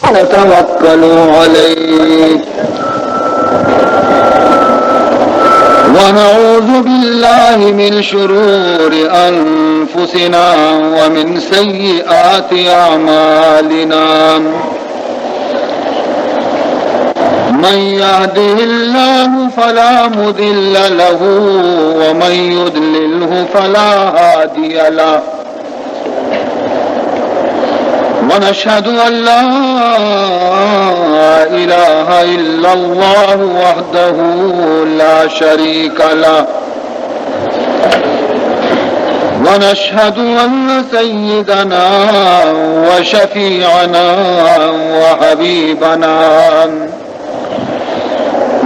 نتوكل عليه. ونعوذ بالله من شرور أنفسنا ومن سيئات أعمالنا. من يهده الله فلا مضل له ومن يضلله فلا هادي له. ونشهد أن لا إله إلا الله وحده لا شريك له. ونشهد أن سيدنا وشفيعنا وحبيبنا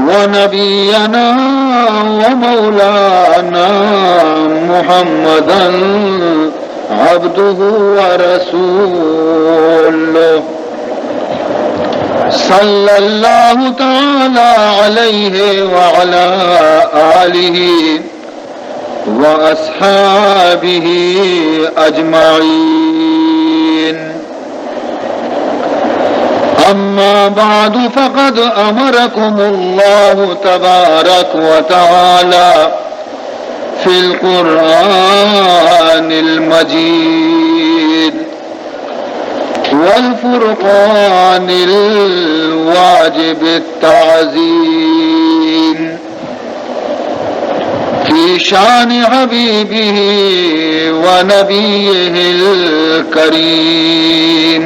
ونبينا ومولانا محمدا عبده ورسوله، صلى الله تعالى عليه وعلى آله وأصحابه أجمعين. أما بعد، فقد أمركم الله تبارك وتعالى في القرآن المجيد والفرقان الواجب التعظيم في شان حبيبه ونبيه الكريم.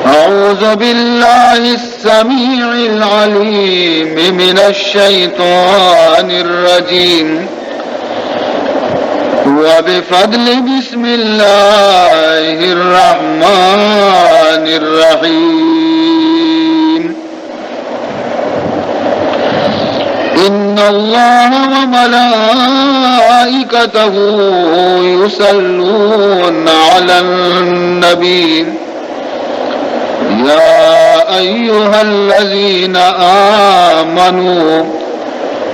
أعوذ بالله السميع العليم من الشيطان الرجيم. وبفضل بسم الله الرحمن الرحيم. إن الله وملائكته يصلون على النبي. يا أيها الذين آمنوا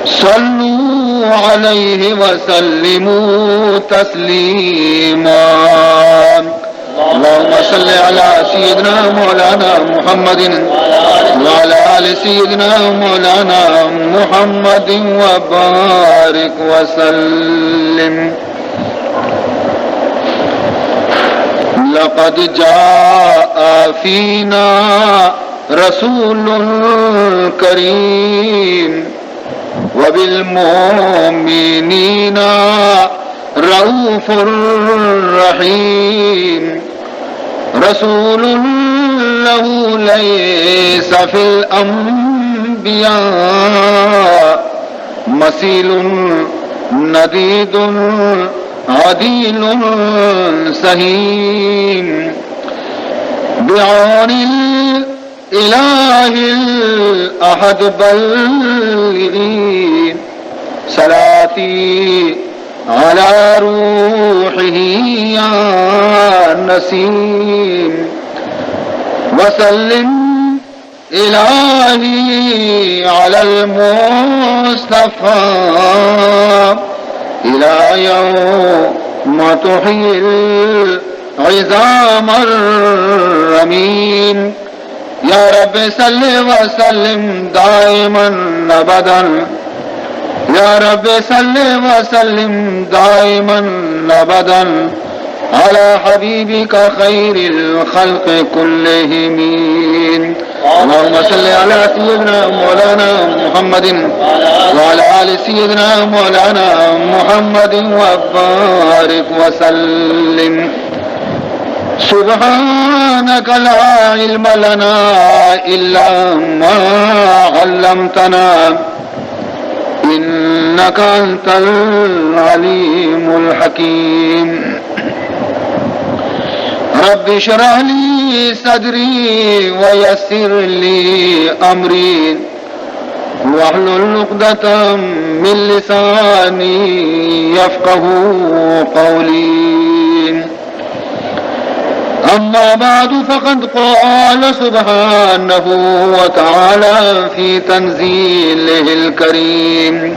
صلوا عليه وسلموا تسليما. اللهم صل على سيدنا مولانا محمد وعلى آل سيدنا مولانا محمد وبارك وسلم. لقد جاء فينا رسول كريم وبالمؤمنين رءوف رحيم. رسول له ليس في الأنبياء مثيل، نديد عديل سهيم. بعون الإله الأحد بلغي صلاتي على روحه يا نسيم. وسلم إلهي على المصطفى إلى يوم تحيي العظام الرميم. يا رب صل وسلم دائما أبدا. يا رب صل وسلم دائما أبدا على حبيبك خير الخلق كلهم. اللهم صل على سيدنا مولانا محمد وعلى آل سيدنا مولانا محمد وبارك وسلم. سبحانك لا علم لنا إلا ما علمتنا إنك أنت العليم الحكيم. رب اشرح لي صدري ويسر لي أمري واحلل عقدة من لساني يفقهوا قولي. أما بعد، فقد قال سبحانه وتعالى في تنزيله الكريم: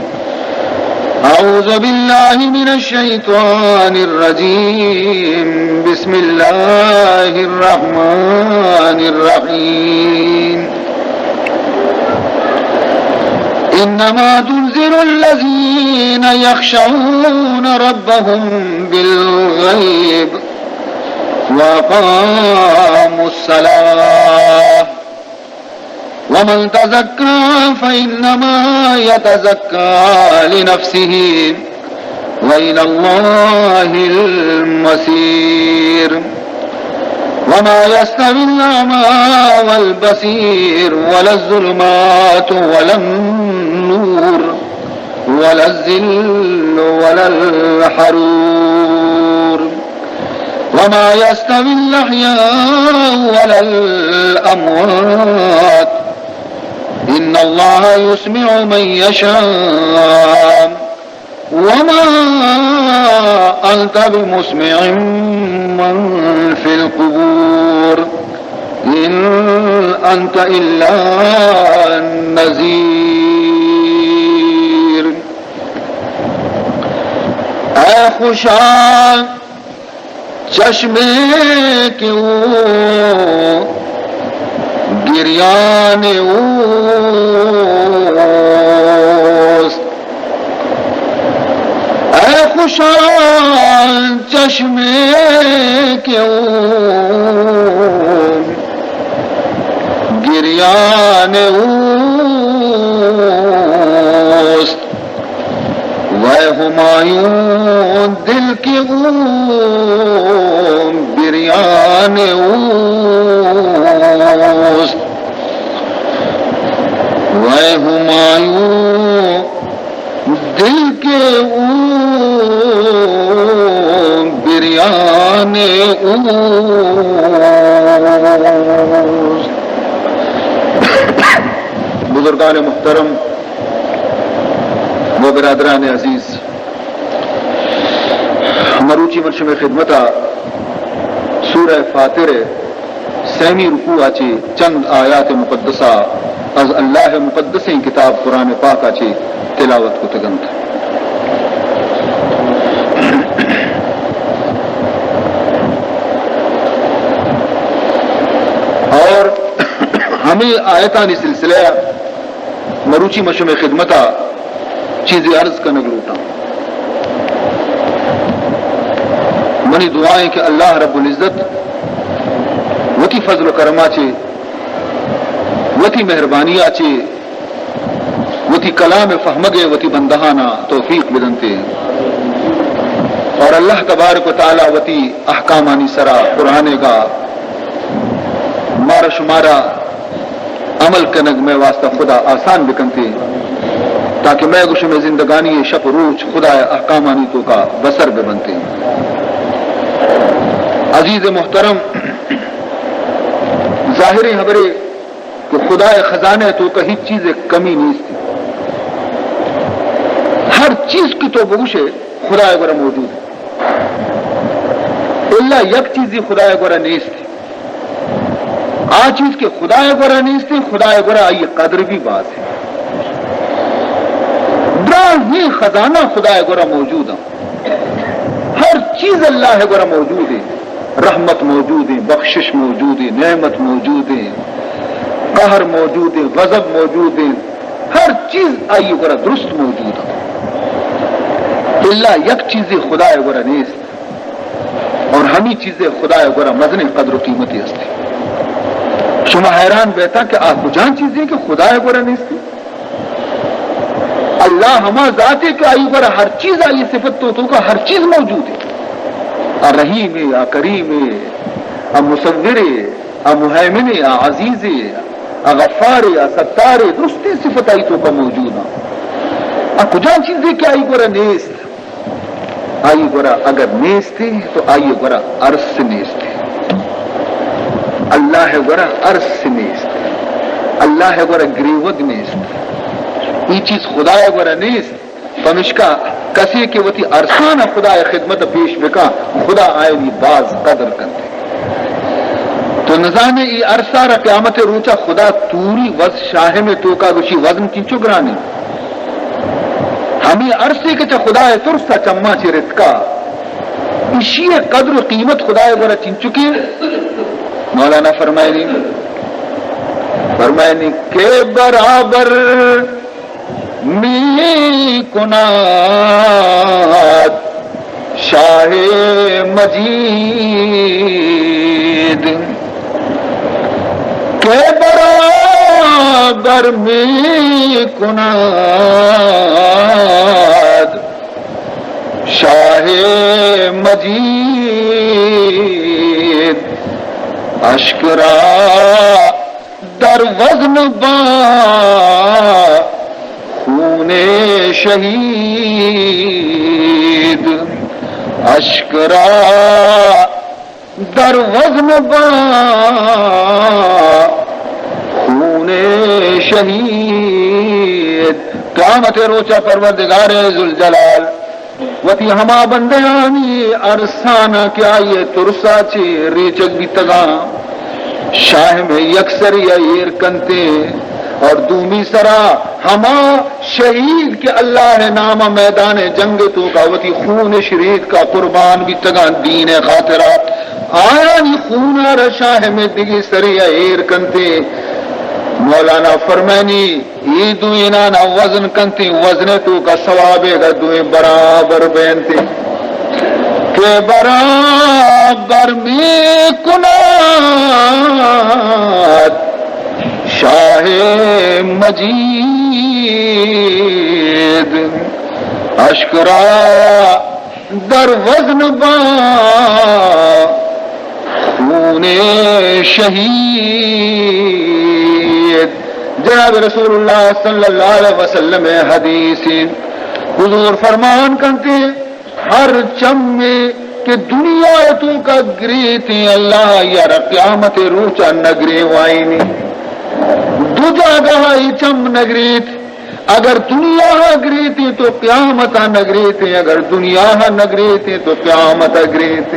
أعوذ بالله من الشيطان الرجيم. بسم الله الرحمن الرحيم. إنما تنذر الذين يخشون ربهم بالغيب وأقاموا الصلاة ومن تزكى فإنما يتزكى لنفسه وإلى الله المصير. وما يستوي الأعمى والبصير ولا الظلمات ولا النور ولا الظل ولا الحرور. وما يستوي الأحياء ولا الأموات. إن الله يسمع من يشاء. وما أنت بمسمع من في القبور. إن أنت إلا نذير. اے خوشا چشمے کہ او گریان اوست. اے خوشا چشمے کہ او گریان اوست. وای ہمایوں دل کہ او بریان اوست. وای ہمایوں دل کہ او بریان اوست. بزرگان محترم و برادران عزیز، مروچی من شمئے خدمت ءَ سورہ فاطر ءِ سیمی رکوع ءَ چہ چند آیات مقدسہ از اللہ ءِ مقدسیں کتاب قرآن پاک ءَ چہ تلاوت کتگ اَنت۔ اور ہمے آیتانی سلسلہ ءَ مروچی من شمئے خدمت ءَ چیزے عرض کنگ لوٹاں۔ منی دعا ایں کہ اللہ رب العزت وتی فضل و کرم ءَ چہ، وتی مہربانی ءَ چہ، وتی کلام ءِ فہمگ ءِ وتی بندہاں ءَ توفیق بدنت۔ اور اللہ تبارک و تعالی وتی احکامانی سرا قرآن ءِ گا مارا شمارا عمل کنگ مئے واسطہ خدا آسان بکنت، تاکہ مئے گو شمئے زندگانی ءِ شپ روچ خدا ءِ احکامانی توکا بسر ببنت۔ عزیز محترم، ظاہریں خبرے کہ خدا ءِ خزانہ ءِ توکا ہچ چیز ءِ کمی نیست۔ ہر چیز کہ تو بگوشے، خدا ءِ گورا موجود اِنت۔ الا یک چیزے خدا ءِ گورا نیست۔ آ چیز کہ خدا ءِ گورا نیست، خدا ءِ گورا آئی قدر بھی باز اِنت۔ دراہیں خزانہ خدا ءِ گورا موجود اَنت۔ ہر چیز اللہ ءِ گورا موجود اِنت۔ رحمت موجود اِنت، بخشش موجود اِنت، نعمت موجود اِنت، قہر موجود اِنت، غضب موجود اِنت۔ ہر چیز آئی گورا درست موجود اِنت۔ الا یک چیزے خدا ءِ گورا نیست۔ اور ہمے چیز ءِ خدا ءِ گورا مزنیں قدر و قیمتے است۔ شما حیران بیتاں کہ آ کجام چیزے کہ خدا ءِ گورا نیست؟ اللہ ہما ذاتے کہ آئی گورا ہر چیز، آئی صفت تو، توکا ہر چیز موجود اِنت۔ آ رحیمے، آ کریمے، آ مصورے، آ مہیمنے، آ عزیزے، آ غفارے، آ ستارے، درستیں صفت آئی توکا موجود اَنت۔ آ کجام چیزے کہ آئی گورا نیست؟ آئی گورا اگر نیست تو آئی گورا ارس نیست۔ اللہ ءِ گورا ارس نیست۔ اللہ ءِ گورا گریوگ نیست۔ اے چیز خدا ءِ گورا نیست۔ پمشکا کسے کہ وتی ارساں خدا ءِ خدمت ءَ پیش بکاں، خدا آیانی باز قدر کنت۔ تو نزانے اے ارس ءَ را قیامت ءِ روچا خدا توری وز شاہم ءِ توکا گوشی وزن چنچو گران اِنت۔ ہمے ارسے کہ چہ خدائے ترس ءَ چماں چہ رتکا، ایشی ءِ قدر و قیمت خدائے گورا چنچکیں؟ مولانا فرمائنی، فرمائنی کہ برابر می کنات شاہ مجید، کہ برابر می کنات شاہ مجید، اشک را در وزن با خون شہید، اشک را در وزن با خون شہید۔ قیامت روچا پروردگار ذوالجلال وتی ہما بندیانی ارسانا کہ آئی ترسا چہ ریچگ بیتگاں، شاہ میں یک سری ایر کنتے اور دومی سرا ہما شہید کہ اللہ نام میدان جنگ توکا وتی خونش ریتکا قربان بیتگاں دین خاطرا، آیانی خونا را شاہ میں دگی سری ایر کنتے۔ مولانا فرمانی، اے دوئینانا وزن کنتے، وزن توکا ثوابے گا دوئیں برابر بینتے۔ کہ برابر می کنات شاہ مجید، اشک را در وزن با خون شہید۔ جناب رسول اللہ صلی اللہ علیہ وسلم حدیث، حضور فرمان کنتے، ہر چمے کہ دنیا توکا گریتے، اللہ آئی را قیامت روچا نگریوائینی۔ دو جاگہ ای چم نگریت۔ اگر دنیا گریتے تو قیامت نگریتے، اگر دنیا نگریتے تو قیامت گریتے۔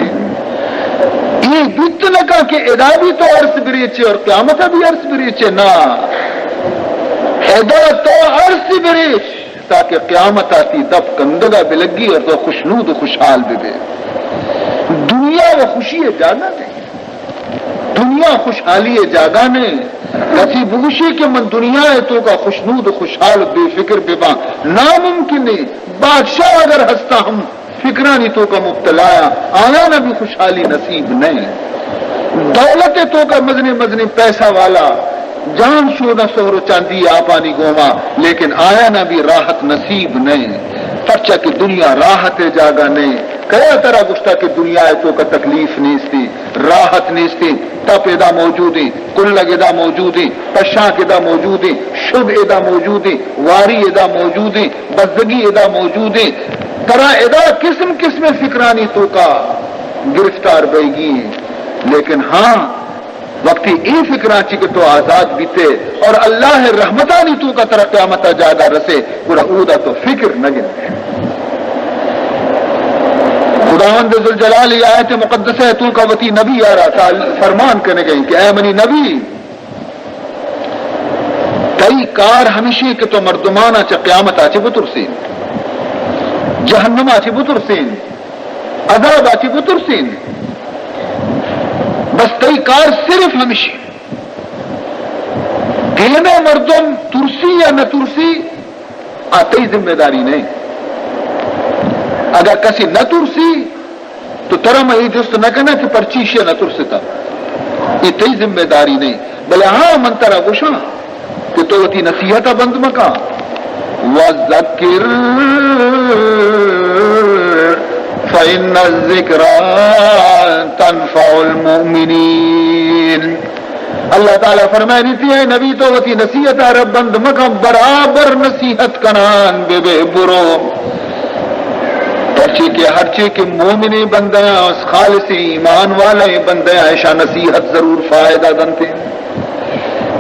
یہ بیت نکا کہ ادا بھی تو ارس بریچے اور قیامت بھی ارس بریچے، نا، ادا تو ارس بریچ تاکہ قیامت آتی دپ کندگا بلگی اور تو خوشنود و خوشحال ببے۔ دنیا و خوشی جاگہ نہیں، دنیا خوشحالی جاگہ نہیں۔ کسی بگوشی کہ من دنیا توکا خوشنود و خوشحال و بے فکر بباں، ناممکن ہے۔ بادشاہ اگر ہستا ہم فکرانی توکا مبتلا یا، آیانا بھی خوشحالی نصیب نہیں۔ دولت توکا مزنی مزنی پیسہ والا جان شوداں سہر و چاندی آپانی گوما، لیکن آیانا بھی راحت نصیب نہیں، پرچا کہ دنیا راحت جاگہ نہیں۔ کیا ترا گشتا کہ دنیا توکا تکلیف نیستی، راحت نیستی؟ تپ ادا موجود ہیں، کلگ ادا موجود ہیں، پشانک ادا موجود ہیں، شد ادا موجود ہیں، واری ادا موجود ہیں، بزگی ادا موجود ہیں۔ ترا ادا قسم قسم فکرانی توکا گرفتار بیگی ہیں۔ لیکن ہاں، وقتی اے فکراں چی کہ تو آزاد بیتے اور اللہ رحمتانی توکا ترا قیامتا جاگہ رسے، گڑا اودا تو فکر نہ گندے۔ خداوند ذوالجلال ای آیت مقدسہ توکا وتی نبی آرا تعال-، فرمان کنگے کہ اے منی نبی، تئی کار ہمیشی کہ تو مردمانا چہ قیامتا چہ بترسین، جہنما چہ بترسین، عذابا چہ بترسین۔ بس تئی کار صرف ہمیشی۔ دیمے مردم ترسی یا نہ ترسی، آ تئی ذمہ داری نہیں۔ اگر کسی نہ ترسی تو ترا من اے جست نہ کناں کہ پرچی شے نہ ترستا، اے تئی ذمہ داری نہیں۔ بلے ہاں، من ترا گوشاں کہ تو وتی نصیحت بند مکاں۔ وذکر فإن الذکری تنفع المؤمنین۔ اللہ تعالی فرمائنی، تی اے نبی تو وتی نصیحت آ رب بند مکن، برابر نصیحت کنان بے بے برو۔ پرچے کہ ہرچے کہ مومنیں بندیاں، خالصیں ایمان والیں بندیاں، اشاں نصیحت ضرور فائدہ دنتے،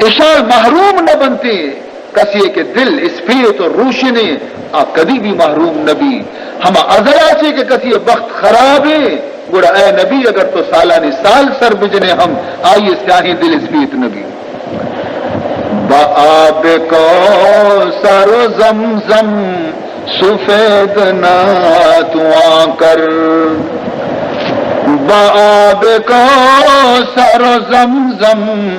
اشاں محروم نہ بنتے۔ کسی کہ دل اسپیت و روشنے، آ کدی بھی محروم نبی۔ ہما ازلا چے کہ کسی بخت خرابے، گڑا اے نبی، اگر تو سالانی سال سر بجنے ہم، آئی سیاہیں دل اسپیت نبی۔ با آب کوثر و زمزم سفید نتواں کر، بہ آب کوثر و زمزم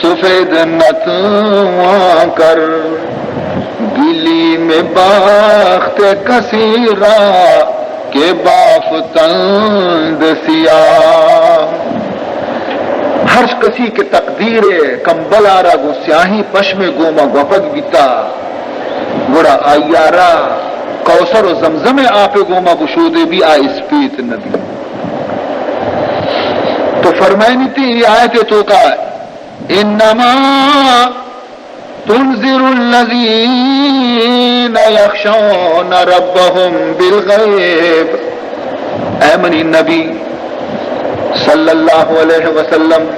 سفید نتواں کر، گلیم بخت کسی را کہ بافتند سیاہ۔ ہر کسی کہ تقدیر کمبل آرا گوں سیاہیں پشم گوما گوپگ بیتا، گڑا آئی ءَ را کوثر و زمزم ءِ آپ ءِ گوما گشودے بی، آ اسپیت نہ بی۔ تو فرمائنی تئی اے آیت ءِ توکا، انما تنذر الذین یخشون ربهم بالغیب۔ اے منی نبی صلی اللہ علیہ وسلم،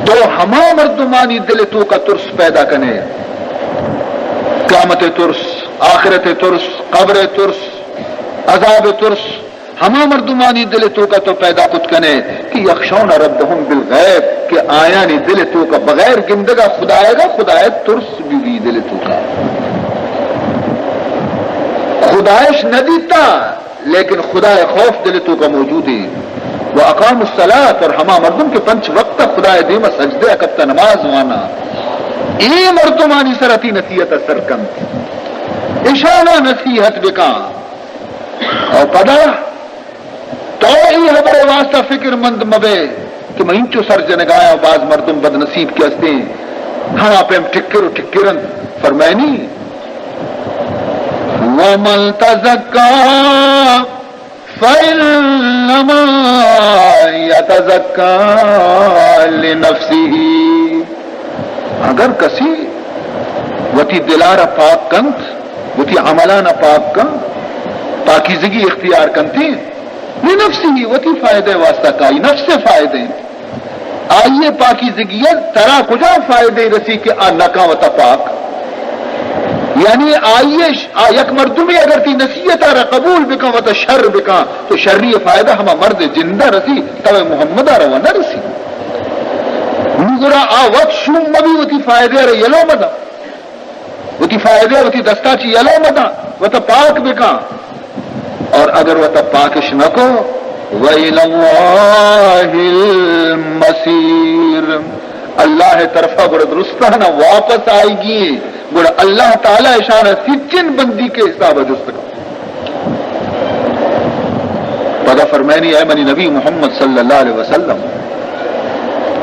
تو ہما مردمانی دل ءِ توکا ترس پیدا کنے، قیامت ءِ ترس، آخرت ءِ ترس، قبر ءِ ترس، عذاب ءِ ترس، ہما مردمانی دل ءِ توکا تو پیدا کت کنے کہ یخشون ربهم بالغیب، کہ آیانی دل ءِ توکا بغیر گندگا خدایگا خدای ترس بی بی دل ءِ توکا۔ خدایش ندیتا، لیکن خدای خوف دل ءِ توکا موجود ہے۔ و اقام الصلاۃ، اور ہما مردم کہ پنچ وقت خدای دیما سجدہ کپتا نماز وانا، اے مردمانی سرا تئی نصیحت اثر کنت، اشانا نصیحت بکاں۔ اور پدا تو اے ہبر ءِ واسطہ فکر مند مبے کہ من انچو سر جنگایاں، باز مردم بدنصیب کہ ہستیں، ہما پیم ٹکر و ٹکر انت۔ فرمائنی، ومن تزکی فإنما يتزكى لنفسه۔ اگر کسی وتی دلارا پاک کنت، وتی عملانا پاک کنت، پاکیزگی اختیار کنت، لنفسه، وتی فائدہ واسطہ کائی، نفس فائدہ۔ آئی پاکیزگی ءَ ترا کجا فائدہ رسی کہ آ نکاں وتا پاک؟ یعنی آئی ش-، آ یک مردمے اگر تئی نصیحت ءَ را قبول بکاں، وتا شر بکاں، تو شری فائدہ ہما مرد جندہ رسی، تو محمد ءَ را نہ رسی۔ نگرا آ وت شوم مبی، وتی فائدہ ءَ را یلو مداں۔ وتی فائدہ وتی دستا چی یلو مداں، وتا پاک بکاں۔ اور اگر وتا پاکش نکو، وإلى الله المصير، اللہ طرفا گڑا درستانا واپس آئیگی، گڑا اللہ تعالی اشانا سجن بندی کے حساب جست کن۔ پدا فرمائنی، اے منی نبی محمد صلی اللہ علیہ وسلم،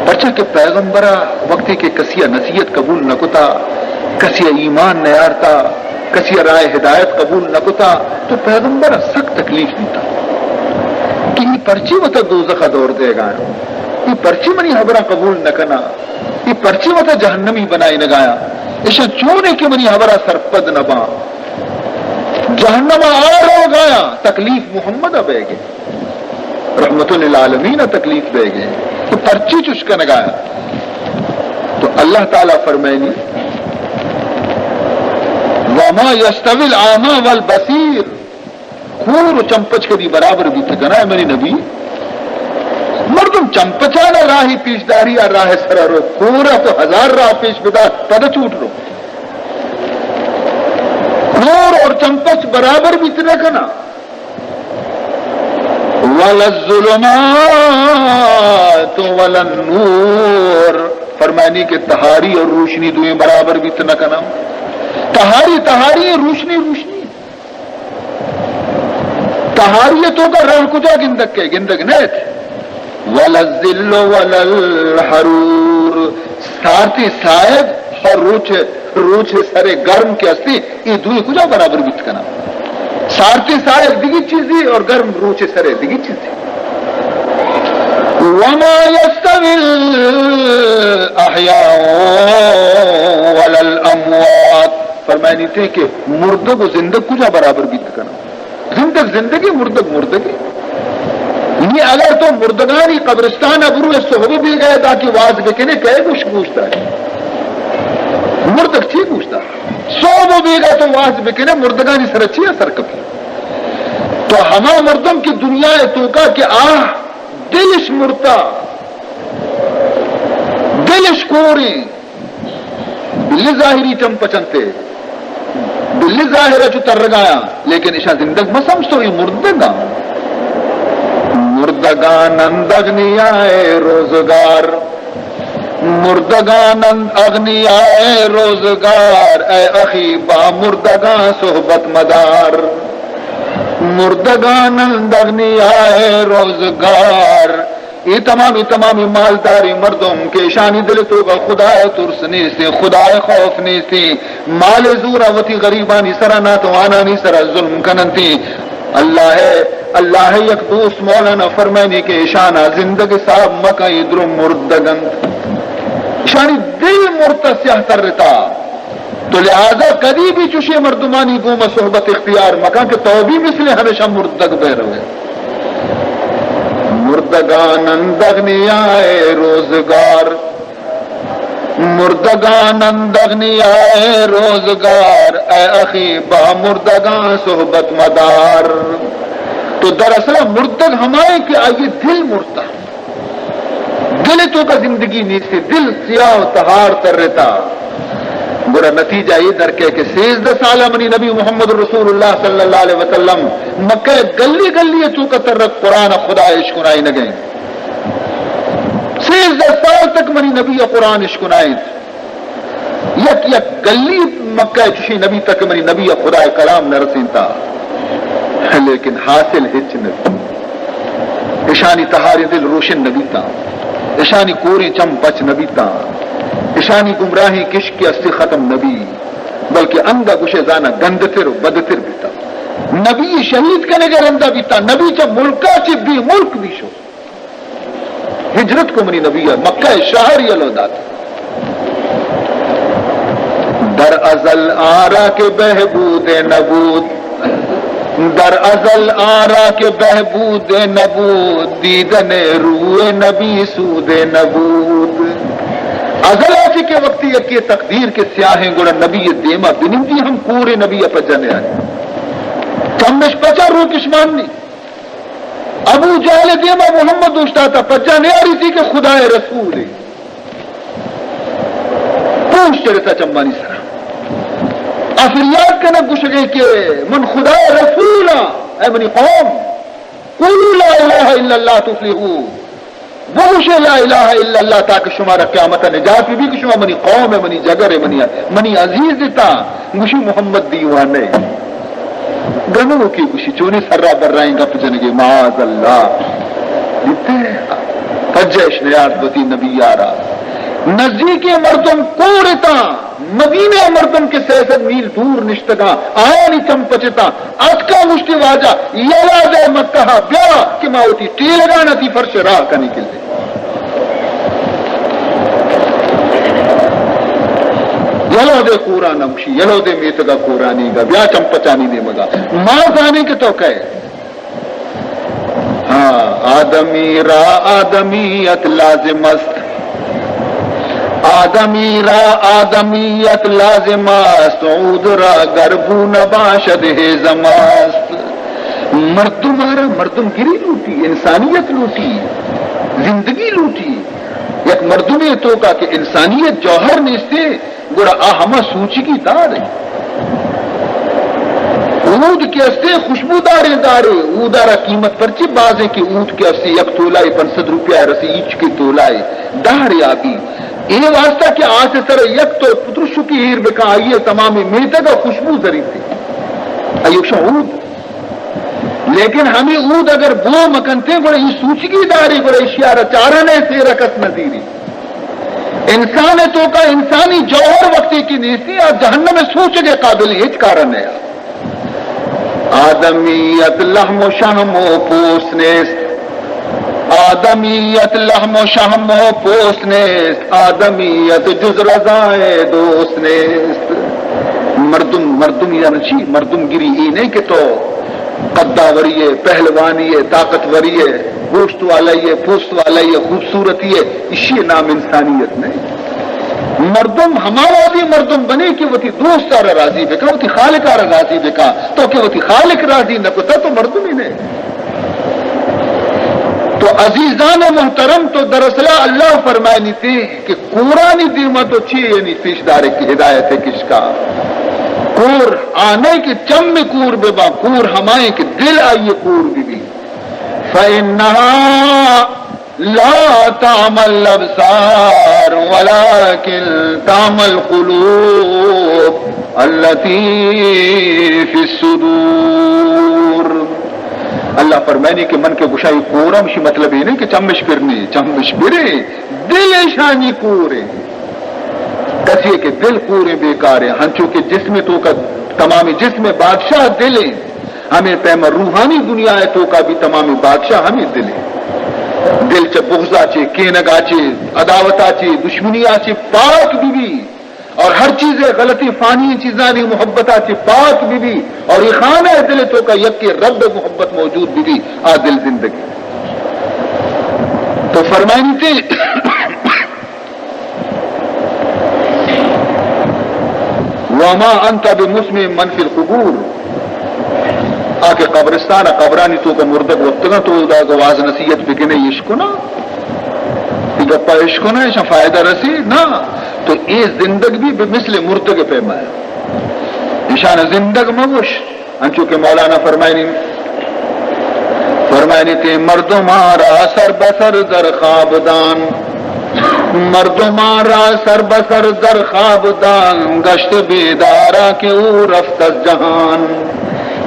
پرچا کہ پیغمبر ءَ وقتی کہ کسی ءَ نصیحت قبول نہ کتا، کسی ءَ ایمان نیارتا، کسی ءَ راہ ہدایت قبول نہ کتا، تو پیغمبر ءَ سک تکلیف دیتا کہ اے پرچی وتا دوزخ ءَ دور دیگا، اے پرچی منی ہبراں قبول نہ کنا، اے پرچی وتا جہنمی بنائینگایا، اشاں چونے کہ منی ہبرا سرپد نہ باں، جہنم ءَ آ روگایا، تکلیف محمد ءَ بیگے۔ رحمت للعالمین ءَ تکلیف بیگے کہ پرچی چش کنگا۔ تو اللہ تعالی فرمائنی، وما يستوي الأعمى والبصير، کور و چمپچ کدی برابر بیت کنا، اے منی نبی؟ مردم چمپچانا راہی پیش داری، آ راہ سرا رو، کورا تو ہزار راہ پیش بدار، پد چوٹ رو۔ کور اور چمپچ برابر بیت نہ کنا۔ ولا الظلمات ولا النور، فرمانی کہ تہاری اور روشنی دوئیں برابر بیت نہ کنا۔ تہاری تہاری، روشنی روشنی۔ تہاری توکا راہ کجا گندگ کے؟ گندگ نیت۔ ولا الظل ولا الحرور، سارتی ساید اور روچ، روچ سرے گرم کہ ہستی، اے دوئیں کجا برابر بیت کنا؟ سارتی ساید دگی چیزی اور گرم روچ سرے دگی چیزی۔ وما يستوي الأحياء ولا الأموات، فرمائنی تے کہ مردگ و زندگ کجا برابر بیت کنا؟ زندگ زندگی، مردگ مردگی۔ نی اگر تو مردگانی قبرستان ءَ برو، صحب بیگا داکی واز بکنے، کئے گوش گوش داری؟ مردگ چی گوش دار؟ صحب بیگا تو واز بکنے، مردگانی سر چی اثر کپی؟ تو ہما مردم کہ دنیا توکا کہ آہ دلش مرتا، دلش کوریں، بلے ظاہری چم پچنتے، دل ظاہر ءَ چو ترگایاں، لیکن اشاں زندگ مہ سمجھ تو اے مردگاں۔ مردگان اندغنیائے روزگار، مردگان اند اغنیائے روزگار، اے اخی با مردگاں صحبت مدار۔ مردگان اند اغنیائے روزگار، اے تمامی، تمامی مالداریں مردم کہ اشانی دل ءِ توکا خدائے ترس نیستیں، خدائے خوف نیستیں، مال ءِ زورا وتی غریبانی سرا ناتوانانی سرا ظلم کننتیں۔ اللہ ءِ، اللہ ءِ یک دوست مولانا فرمائنی کہ اشانا زندگ حساب مکن، اے درو مردگ انت۔ اشانی دل مرتا، سیاہ ترتا۔ تو لہذا کدی بھی چشیں مردمانی گوما صحبت اختیار مکن کہ تو بھی مثل ہمیشہ مردگ بہ روے۔ مردگان اندغنیائے روزگار، مردگان اندغنیائے روزگار، اے اخی با مردگاں صحبت مدار۔ تو دراصل مردگ ہمائیں کہ آئی دل مرتا۔ دل ءِ توکا زندگی نیست، دل سیاہ و تہار ترتا۔ گڑا نتیجہ اے در کئے کہ سیزدہ سال ءَ منی نبی محمد رسول اللہ صلی اللہ علیہ وسلم مکہ ءِ گلی گلی ءِ توکا ترت، قرآن ءَ خدا اشکنائینگ ءَ انت۔ سیزدہ سال تک منی نبی ءَ قرآن اشکنائینت۔ یک یک گلی مکہ ءَ چشیں نبی تک منی نبی ءَ خدا ءِ کلام نہ رسینتا، لیکن حاصل ہچ نہ بیت۔ اشانی تہاریں دل روشن نہ بیتاں، اشانی کوریں چم پچ نہ بیتاں، اشانی گمراہیں کشک کہ استی ختم نہ بی، بلکہ انگا گوشے زانا گندتر و بدتر بیتاں۔ نبی شہید کنگ ءِ رندا بیتاں، نبی چہ ملکا چہ بے ملک بی شو۔ ہجرت کو منی نبی ءَ، مکہ ءِ شہر یلو دات۔ در ازل آرا کہ بہبود نبود، در ازل آرا کہ بہبود نبود، دیدن روئے نبی سود نبود۔ ازل ءَ چہ کہ وقتی یکے تقدیر کہ سیاہیں گڑا نبی ءِ دیما بنندی ہم کورے نبی ءَ پجا نیاری۔ کمش پچا روکش ماننی۔ ابو جہل ءِ دیما محمد اوشتاتا، پجا نیاریتی کہ خدائے رسولے۔ پوش چڑتا چمانی سرا۔ آ فریاد کنگ گوشگے کہ من خدائے رسولاں، اے منی قوم، قولوا لا الہ الا اللہ تفلحوا۔ بگوشے لا الہ الا اللہ تاکہ شمارا قیامت ءَ نجات بی کہ شما منی قوم ءَ، منی جگر ءَ، منی، منی عزیز اتاں۔ گوشی محمد دیوانے۔ گنوکی گوشی چونی سرا برائیں گپ جنگے، معاذ اللہ۔ دیتے پجش نیاد وتی نبی یارا۔ نزدیکیں مردم کور اتاں۔ مدینہ ءِ مردم کہ سئے سد میل دور نشتگاں، آیانی چم پچتاں، اتکاں گوشتی، واجہ، یلا دئے مکہ ءَ بیا کہ ما وتی ٹیلگاں تئی فرش ءَ راہ کنیں کلے۔ یلا دئے کوران ءَ گوشی، یلا دئے میتگ ءَ کورانیگ ءَ، بیا چم پچانی نیمگ ءَ۔ ما زانیں کہ تو کئے۔ ہاں، آدمی را آدمیت لازم است، آدمی را آدمیت لازم است، عود را گر بو نباشد ہیزم است۔ مردم ءَ را مردم گری لوٹی، انسانیت لوٹی، زندگی لوٹی۔ یک مردمے توکا کہ انسانیت جوہر نیستے، گڑا آ ہما سوچگی دار انت۔ عود کہ استے خوشبوداریں دارے، عود ءَ را قیمت پرچے بازیں کہ عود کہ استے یک تولائے پنچ سد روپیہ رسی، ایچ کے تولائے دارے آبی۔ اے واسطہ کہ آس سر یک تو پترشکی ایر بکا، آئی تمام میتگ ءَ خوشبو زریتے۔ ایوشا عود۔ لیکن ہمے عود اگر بو مکنتے، گڑا ای سوچگی دارے، گڑا اشیارا چارنے سیر کس نہ دیری۔ انسان ءِ توکا انسانی جوہر وقتی کہ نیستی، آ جہنم ءَ سوچگ ءِ قابل ہچ کار نہ۔ آدمیت لحم و شحم و پوست نیست، آدمیت لحم و شحم و پوست نیست، آدمیت جز رضائے دوست نیست۔ مردم، مردم یعنی چی؟ مردم گری ای نہیں کہ تو قداوری ہے، پہلوانی ہے، طاقتوری ہے، گوشت والائی ہے، پوست والائی ہے، خوبصورتی ہے، اشی نام انسانیت نہیں۔ مردم ہما وہدی مردم بنے کہ وتی دوست ءَ را راضی بکا، وتی خالق ءَ را راضی بکا۔ تو کہ وتی خالق راضی نہ کتا تو مردم ہی نہیں۔ تو عزیزان محترم، تو دراصل اللہ فرمائنی تے کہ کورانی دیما تو چی یعنی پیش دارے کہ ہدایت کشکا۔ کور آ نہ کہ چم کور بہ باں، کور ہمائیں کہ دل آئی کور بہ بی۔ فإنها لا تعمى الأبصار ولكن تعمى القلوب التي في الصدور۔ اللہ فرمائنی کہ من کہ گشائی کورم، شی مطلب یہ نہیں کہ چمش پر نہیں، چمش پرے، دل ایشانی کورے۔ کسی کہ دل کوریں بیکاریں، ہنچو کہ جسم توکا تمامی جسم بادشاہ دلیں، ہمیں پیما روحانی دنیا توکا بھی تمامی بادشاہ ہمیں دلیں۔ دل چہ بغضا چے، کینگا چے، عداوتا چے، دشمنیا چے پاک بہ بی اور ہر چیز غلطی فانی چیزانی محبتا چے پاک بہ بی اور یہ خانہ دل توکا یکے رب محبت موجود بہ بی، آ دل زندگی۔ تو فرمائنی تھے، وما انت بمسمع من فی القبور۔ آ کہ قبرستان، قبرانی توکا مردگ وقتگاں، تو دا گواز نصیحت بکنے، اشکنا، ای گپا اشکنا، ایشاں فائدہ رسی؟ نا۔ تو اے زندگ بھی بمثل مردگ پیما ہے۔ ایشان زندگ مگوش۔ انچو کہ مولانا فرمائنی، فرمائنی تھے، مردماں را سر بسر در خواب دان، مردماں را سر بسر در خواب دان، گشت بیدارا کہ او رفت از جہان۔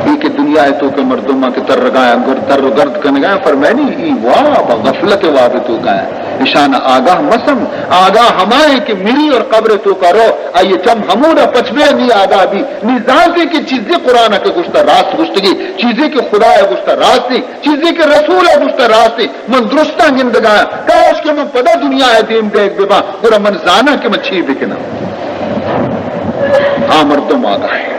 یہ کہ دنیا ہے تو کہ مردماں کہ تر رگایا، گر-، تر و گرد کنگایا، فرمائنی، ای واب، غفلت واب تو گایا۔ اشان آگاہ مسم، آگاہ ہمائیں کہ مری اور قبر توکا رو، آئیے چم ہمودا پچ بے نی آگاہ بی، نی زانتے کہ چیزے قرآن کے گشتا راست گشتگی، چیزے کہ خدا ہے گشتا راستی، چیزے کہ رسول ہے گشتا راستی، من درستاں گندگایا، کاش کہ من پدا دنیا ہے دیم دیگ ببا، گڑا من زانا کہ من چی بکنا۔ آ مردم آگاہ ہے۔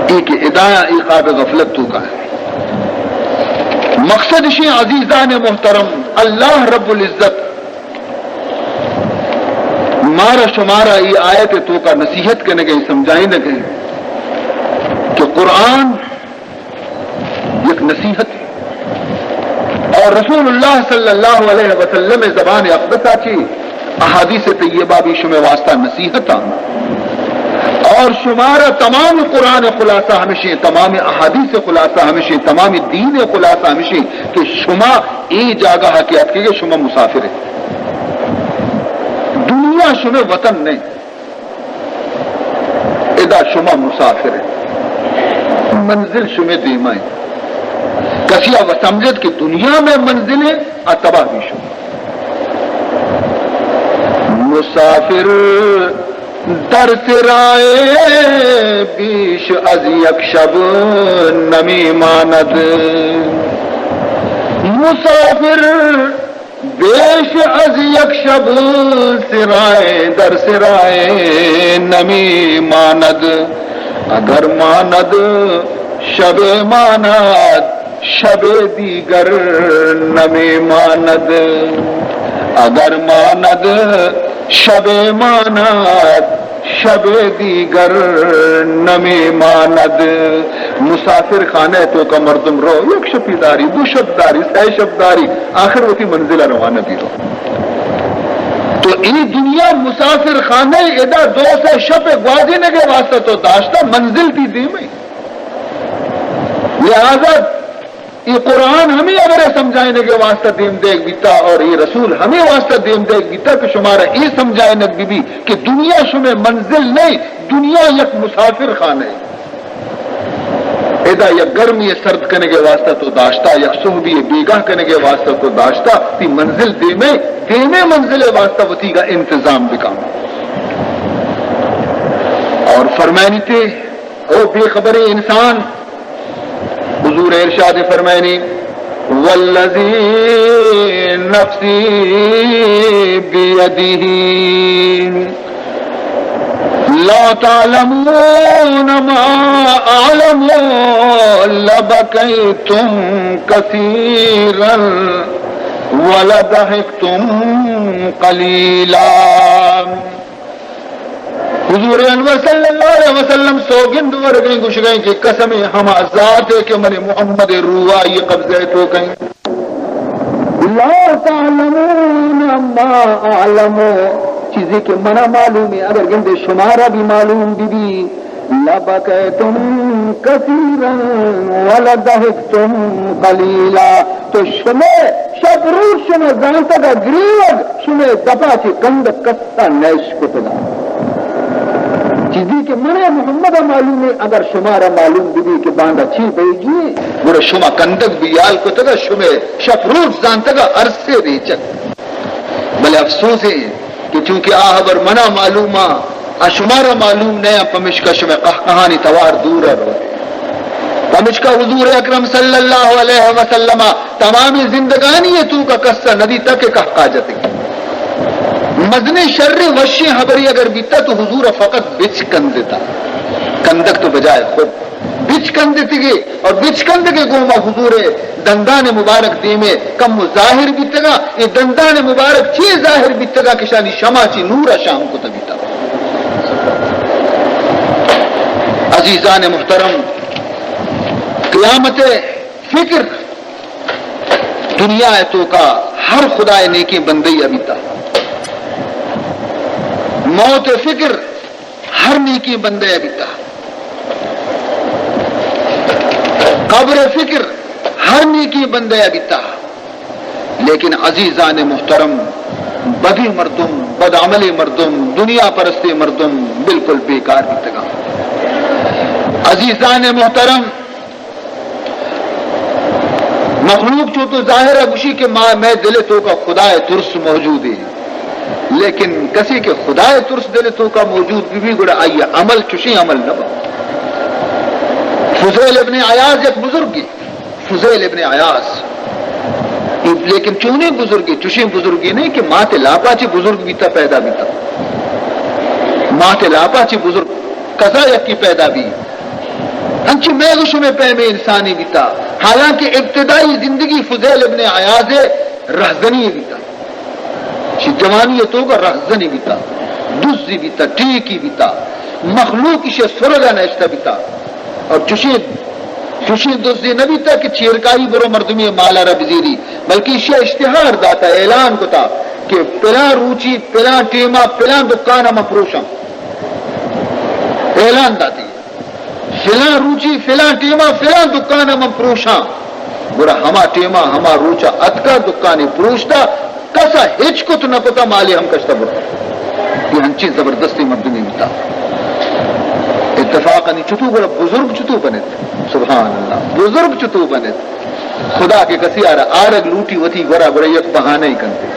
ای کہ ہدایاں ای خواب غفلت توکا ہے۔ مقصد اشیں عزیزان محترم، اللہ رب العزت مارا شمارا ای آیت توکا نصیحت کنگے، سمجھائینگے کہ قرآن یک نصیحت اور رسول اللہ صلی اللہ علیہ وسلم زبان اقدسا چی احادیث طیبہ بھی شمے واسطہ نصیحت آن۔ اور شمارا تمام قرآن خلاصہ ہمشیں، تمام احادیث خلاصہ ہمشیں، تمام دین خلاصہ ہمشیں کہ شما ای جاگہ کہ اتکے شما مسافر ہے۔ دنیا شمے وطن نہیں۔ ادا شما مسافر ہیں، منزل شمے دیما ہیں۔ کسی آ سمجھت کہ دنیا میں منزل ہے، آ تباہ بھی شما۔ مسافر در سرای بیش از یک شب نمی ماند۔ مسافر بیش از یک شب سرای در سرای نمی ماند، اگر ماند شب ماند شب دیگر نمی ماند، اگر ماند شب ماند شب دیگر نمی ماند۔ مسافر خانہ توکا مردم رو، یک شپی داری، دو شپ داری، سہ شپ داری، آخر وتی منزل روانہ بی رو۔ تو ای دنیا مسافر خانہ، ادا دو سہ شپ گوازینگے واسطہ تو داشتا، منزل دی دیمے۔ لہذا اے قرآن ہمے ہبرے سمجھائینگ ء واسطہ دیم دیگ بیتا اور اے رسول ہمے واسطہ دیم دیگ بیتا کہ شمارا اے سمجھائینگ بہ بی کہ دنیا شمے منزل نہیں، دنیا یک مسافر خانہ ہے۔ ادا یک گرمی سرد کنگ ء واسطہ تو داشتا، یک سہبی بیگاہ کنگ ء واسطہ تو داشتا، تی منزل دیمے، دیمے منزل ء واسطہ وتی کا انتظام بکن۔ اور فرمائنی تے، او بے خبریں انسان، حضور ارشاد فرمائنی، والذی نفسی بیدہ، لو تعلمون ما اعلم لبکیتم کثیرا ولضحکتم قلیلا۔ حضور انور صلی اللہ علیہ وسلم سوگند ورگیں، گوشگیں کہ قسم ہما ذات ہے کہ من محمد روح آئی قبضہ تو کہیں۔ لا تعلمون ما اعلم، چیزے کہ منا معلوم ہے، اگر گندے شمارا بھی معلوم بی بی، لبکیتم کثیرا ولضحکتم قلیلا، تو شمے شپ روچ شما زانتگا گریوگ، شمے دپا چہ کندگ کسا نیش کتگا۔ چیزے کہ منا محمد معلوم ہے، اگر شمارا معلوم بی بی کہ باندا چی بیگی، گڑا شما کندگ بیال کتگا، شمے شپ روچ زانتگا ارسے ریچگ۔ بلے افسوس ہے کہ چونکہ آ حبر منا معلوم آ، آ شمارا معلوم نہ آ، پمشکا شمے قہقہانی توار دور رو۔ پمشکا حضور اکرم صلی اللہ علیہ وسلم تمامی زندگانی توکا کسا ندیتا کہ قہقہ جتگی۔ مزنیں شریں وشیں حبری اگر بیتا تو حضور فقط بچ کندتا، کندگ تو بجائے خود بچکندتگے اور بچکندگے گوما حضور دندان مبارک دیمے کم و ظاہر بیتگا۔ اے دندان مبارک چے ظاہر بیتگا کہ شانی شما چی نور شام کتا بیتا۔ عزیزان محترم، قیامت فکر دنیا توکا ہر خدائے نیکیں بندے بیتا۔ موت فکر ہر نیکیں بندے بیتا۔ قبر فکر ہر نیکیں بندے بیتا۔ لیکن عزیزان محترم، بدیں مردم، بدعملیں مردم، دنیا پرستیں مردم بالکل بیکار بیتگا۔ عزیزان محترم، مخلوق چو تو ظاہر ہے گوشی کہ ما، مئے دل توکا خدائے ترس موجود ہے، لیکن کسی کہ خدائے ترس دل توکا موجود بی بی گڑا آئی عمل چشیں عمل نہ با۔ فضیل ابن عیاض یک بزرگے، فضیل ابن عیاض، لیکن چونیں بزرگے، چشیں بزرگے نہیں کہ ماتے لاپا چی بزرگ بیتا پیدا بیتا، ماتے لاپا چی بزرگ قضا یکی پیدا بی۔ انچو مئے گو شمے پیمیں انسانی بیتا، حالانکہ ابتدائی زندگی فضیل ابن عیاض رہزنی بیتا۔ چی جوانی توکا رہزنی بیتا، دزی بیتا، ٹیکی بیتا، مخلوق اشی سرگا نشتا بیتا۔ اور چشیں، چشیں دزی نہ بیتا کہ چیرکاری برو مردمی مالا را بزیری، بلکہ اشی اشتہار داتا، اعلان کتا کہ پلان روچی، پلان ٹیما، پلان دکانا من پروشاں۔ اعلان داتی۔ فلاں روچی، فلاں ٹیما، فلاں دکان ء من پروشاں۔ گڑا ہما ٹیما، ہما روچا اتکا، دکانے پروشتا، کسا ہچ کت نہ کتا، مالے ہم کشتا برتا۔ یہ ہنچیں زبردستیں مردمے بیتا۔ اتفاقا نی چتو گڑا بزرگ چتو بنت؟ سبحان اللہ، بزرگ چتو بنت؟ خدا کہ کسی آرا آرگ لوٹی وتی گورا، گڑا یک بہانہ ای کنتے۔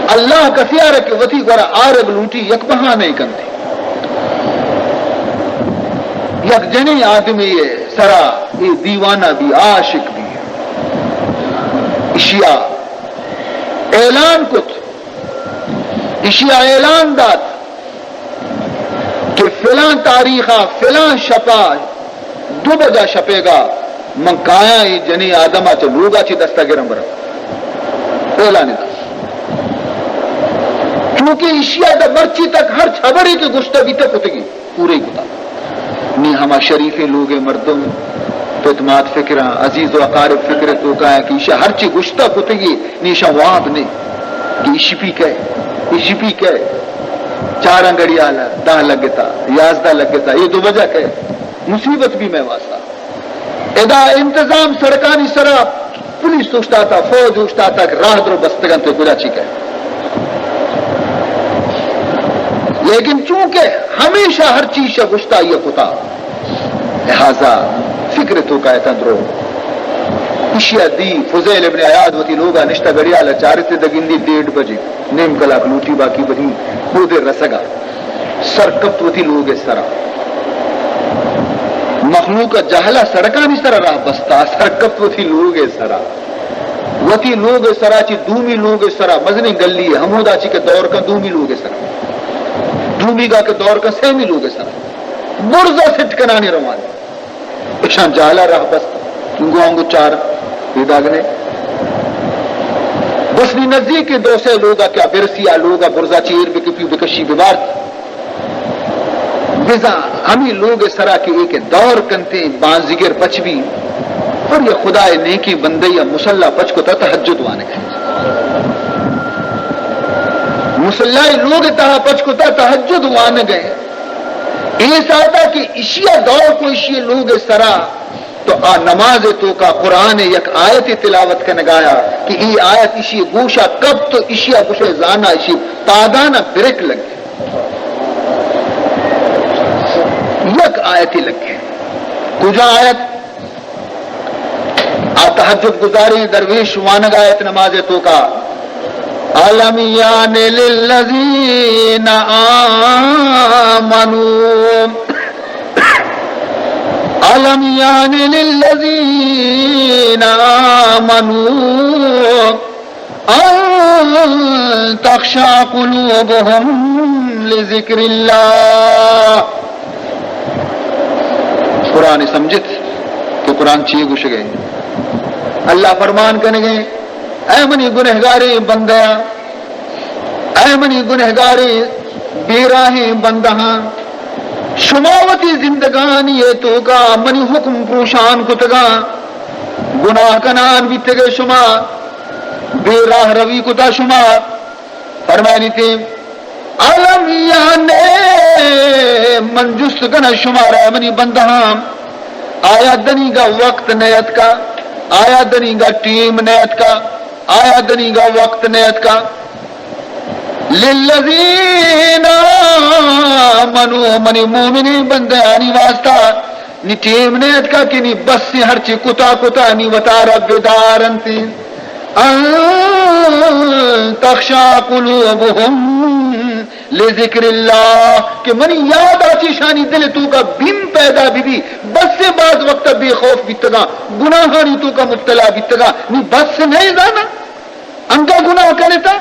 اللہ کسی آرا کہ وتی گورا آرگ لوٹی، یک بہانہ ای کنتے۔ یک جنیں آدمی سرا اے دیوانہ بی، عاشق بی، اشیا اعلان کت، اشیا اعلان دات کہ فلاں تاریخا، فلاں شپا، دو بجا شپیگا من کایاں، اے جنیں آدما چہ لوگا چی دستا گرم برم۔ اعلان دات۔ چونکہ اشیا دا مرچی تک ہرچ خبرے کہ گشتہ بیتہ کتگی، پورے کتا۔ نی ہما شریفیں لوگے مردم، پت مات فکراں، عزیز و اقارب فکر توکا کہ ایشا ہرچی گشتہ کتگی، نی ایشاں واب نے کہ ایشی پی کئے، ایشی پی کئے۔ چاراں گڑیال دہ لگتا، یازدہ لگتا، اے دو بجہ کئے، مصیبت بی مئے واسطہ۔ ادا انتظام سڑکانی سرا پولیس اوشتاتا، فوج اوشتاتا کہ راہ درو بستگنت، کجا چی کئے۔ لیکن چونکہ ہمیشہ ہر چیز شا گشتا یہ کتا، لہذا فکر توکا اتاں درو۔ اشیا دی فضیل ابن عیاض وتی لوگا نشتہ، گڑیالا چارتے، دگندی ڈیڑھ بجے، نیم کلاک لوٹی باقی بدی، اودے رسگا۔ سر کپت وتی لوگ سرا۔ مخلوق جہلا سڑکانی سرا راہ بستا، سر کپت وتی لوگ سرا۔ وتی لوگ سرا چی دومی لوگ سرا، مزنیں گلی ہے، ہمودا چی کہ دور کن دومی لوگ سرا۔ دومی گا کہ دور کن سیمی لوگ سرا۔ برزا سٹ کنانی روان۔ اشان جہلا راہ بست، انگو آنگو چار پیداگ نے۔ بس نی نزدیک دو سے لوگا کیا برسی، آ لوگا برزا چیر بکپی، بکشی، ببارت۔ بزاں ہمے لوگ سرا کہ اے کہ دور کنتیں بانزگر پچ بی، پر یہ خدائے نیکیں بندے یا مصلا پچ کتا تہجد وانگ ہے۔ مصلی لوگ تہا پچ کتا، تہجد وانگ ء۔ اے ساعتا کہ اشیا دور کو اشی لوگ سرا، تو آ نماز توکا قرآن یک آیت تلاوت کنگایا کہ ای آیت اشی گوشا کپت تو اشیا گوشے زانا اشی پادانا برک لگے۔ یک آیت لگے۔ کجا آیت؟ آ تہجد گزاریں درویش وانگ آیت نماز توکا، الم یان للذین آمنوا، الم یان للذین آمنوا ان تخشع قلوبهم لذکر اللہ۔ قرآن سمجھت کہ قرآن چی گوشگے۔ اللہ فرمان کنگے، اے منی گنہگاریں بندیاں، اے منی گنہگاریں بیراہیں بندہاں، شما وتی زندگانی توکا منی حکم پروشان کتگاں، گناہ کنان بیتگے شما، بے راہ روی کتا شما۔ فرمائنی تے، الم یان، من جست کناں شمارا منی بندہاں، آیا دنیگا وقت نیتکا؟ آیا دنیگا ٹیم نیتکا؟ آیا دنیگا وقت نیتکا؟ للذین آمنوا، منی مومنین بندیانی واسطہ نی ٹیم نیتکا کہ نی بس ہرچی کتا کتا نی وتارا بدارنت۔ ان تخشع قلوبهم لذکر اللہ، کہ منی یاد آ چیشانی دل توکا بیم پیدا بی بی، بس باز وقت بے خوف بیتگا، گناہانی توکا مبتلا بیتگا، نی بس نہیں زانا؟ انگا گناہ کنتا،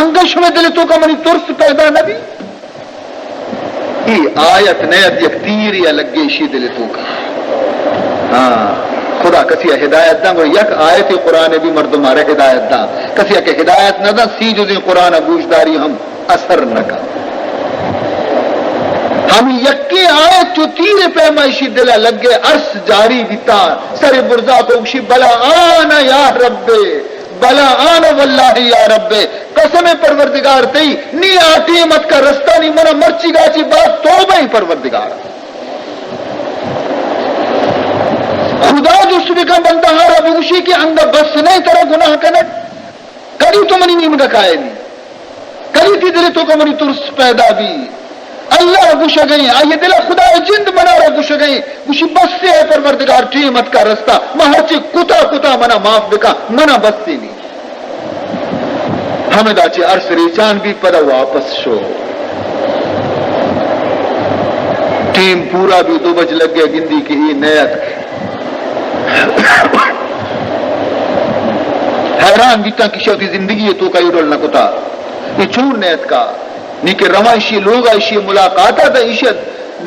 انگا شمے دل توکا منی ترس پیدا نبی؟ ای آیت نیت یک تیری لگے شی دل توکا۔ ہاں، خدا کسی ہدایت دا، گو یک آیت قرآن بھی مردم آرے ہدایت دا۔ کسی کہ ہدایت نہ دا، سی جزیں قرآن گوشداری ہم اثر نہ کا۔ ہم یکے آیت چو تیر پیما اشی دل لگے، ارس جاری بیتا، سر برزا کو گشی، بلا آنا یا رب، بلا آنا واللہ یا رب، قسم پروردگار تئی، نی آ ٹیم اتکا رستانی منا مرچی گاچی بعد توبہ پروردگار۔ خدا جست بکن بندہ ہارا بگوشی کہ انگا بس نہیں ترا گناہ کنگ۔ کدی تو منی نیمگا کائے بی؟ کدی تی دل توکا منی ترس پیدا بی؟ اللہ گوشگئے، آئی دل خدا جند منا را گوشگئے، گوشی بس اے پروردگار، ٹیم اتکا رستا، ما ہرچی کتا کتا منا معاف بکا، منا بس نی۔ ہمدا چہ ارس ریچان بی پدا واپس شو۔ ٹیم پورا بی، دو بج لگے گندی کہ ای نیت۔ حیران بیتاں کہ شوتی زندگی توکا اے ڈول نہ کتا، اے چون نیتکا؟ نی کہ رواں ایشی لوگا، ایشی ملاقاتا، دا ایشی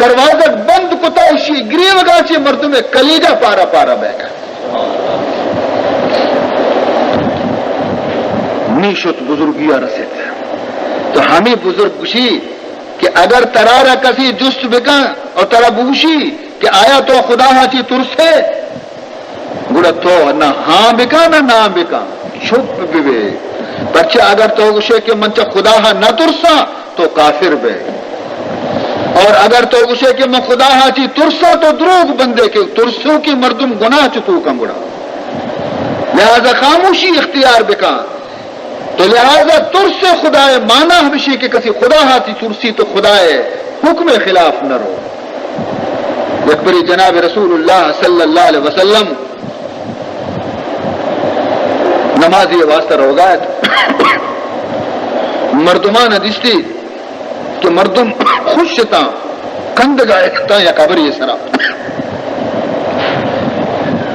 دروازگ بند کتا، ایشی گریوگا چہ مردم کلیجا پارا پارا بیگا۔ نی شت بزرگیا رسیت۔ تو ہمیں بزرگ گشی کہ اگر ترا را کسی جست بکن اور ترا بوشی کہ آیا تو خدا ہا چی ترسے؟ گڑا تو نہ ہاں بکا نہ نہ بکا، چپ ببے۔ پرچہ اگر تو گشے کہ من چہ خدا ہا نہ ترساں تو کافر بے، اور اگر تو گشے کہ من خدا ہا چی ترساں تو دروگ بندے، کہ ترسو کہ مردم گناہ چتو کن گڑا۔ لہذا خاموشی اختیار بکا۔ تو لہذا ترس خدائے معنی ہمشی کہ کسی خدا ہاتی ترسی تو خدائے حکم خلاف نہ رو۔ یک بری جناب رسول اللہ صلی اللہ علیہ وسلم نمازی واسطہ روگا ات۔ مردمان دیستی کہ مردم خوش اتاں، کندگا اتاں یا قبر یہ سرا۔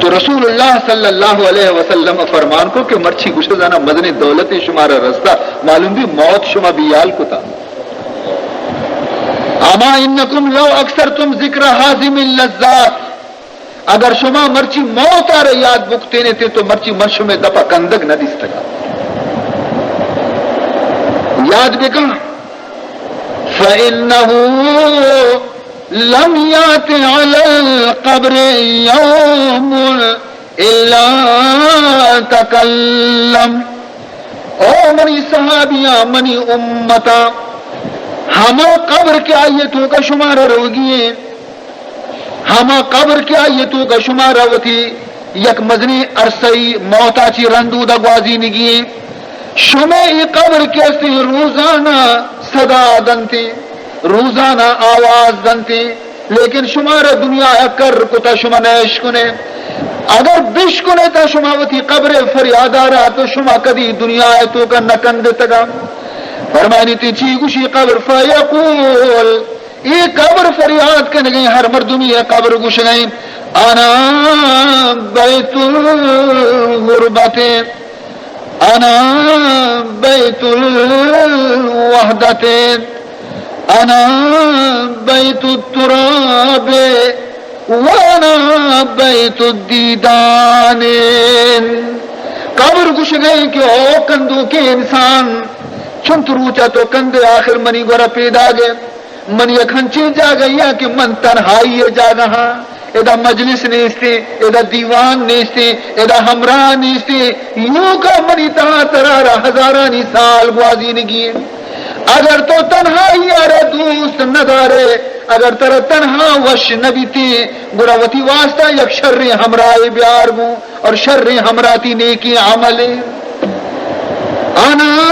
تو رسول اللہ صلی اللہ علیہ وسلم فرمان کو کہ مرچی گوشے زانا مزنی دولت شمارا رستہ، معلوم بھی موت شما بیال کتا۔ اما انکم لو اکثرتم ذکر ہاذم اللذات، اگر شما مرچی موت آ را یاد بکتینے تے تو مرچی من شمے دپا کندگ نہ دیستگا۔ یاد بکن، فإنه لم يأت على القبر يوم إلا تكلم۔ او منی صحابیاں، منی امتاں، ہما قبر کہ آئی ءِ توکا شمارا روگی ایں، ہما قبر کہ آئی ءِ توکا شمارا وتی یک مزنیں عرصہ ای موتا چی رند اودا گوازینگی ایں، شمئے اے قبر کہ استیں روزانہ صدا دنتیں، روزانہ آواز دنتیں، لیکن شمارا دنیا ءَ کر کتا، شما نہ اشکنے۔ اگر بشکنے تا شما وتی قبر ءِ فریادا را، تو شما کدی دنیا ءِ توکا نہ کندتگا۔ فرمائنی تی چی گوشی قبر؟ فیقول، اے قبر فریاد کنگیں، ہر مردمی ءِ قبر گوشگیں، انا بیت الغربت، انا بیت الوحدت، انا بیت التراب، وانا بیت الدیدان۔ قبر گوشگیں کہ او کندوکیں انسان، چنت روچا تو کندے، آخر منی گورا پیداگے۔ من یک ہنچیں جاگہ یا کہ من تنہائی ءِ جاگہ ہاں، ادا مجلس نیستیں، ادا دیوان نیستیں، ادا ہمراہ نیستیں، یوکا منی تہا ترا را ہزارانی سال گوازینگی ایں۔ اگر تو تنہائی ءَ را دوست نہ دارے، اگر ترا تنہا وش نہ بیتیں، گڑا وتی واسطہ یک شریں ہمراہے بیار گوں۔ اور شریں ہمراہ تی نیکیں عمل ایں۔ انا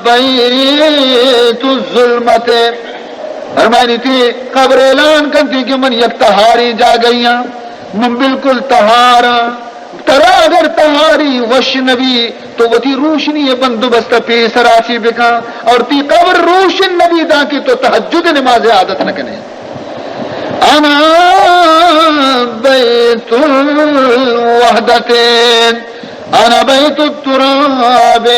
بیت الظلمت۔ فرمائنی تی قبر اعلان کنتی کہ من یک تہاریں جاگہی ہاں، من بالکل تہاراں۔ ترا اگر تہاری وش نبی تو وتی روشنی بندوبست پیسرا چی بکن، اور تی قبر روشن نبی داں کہ تو تہجد نماز عادت نہ کنے۔ انا بیت الوحدت، انا بیت التراب۔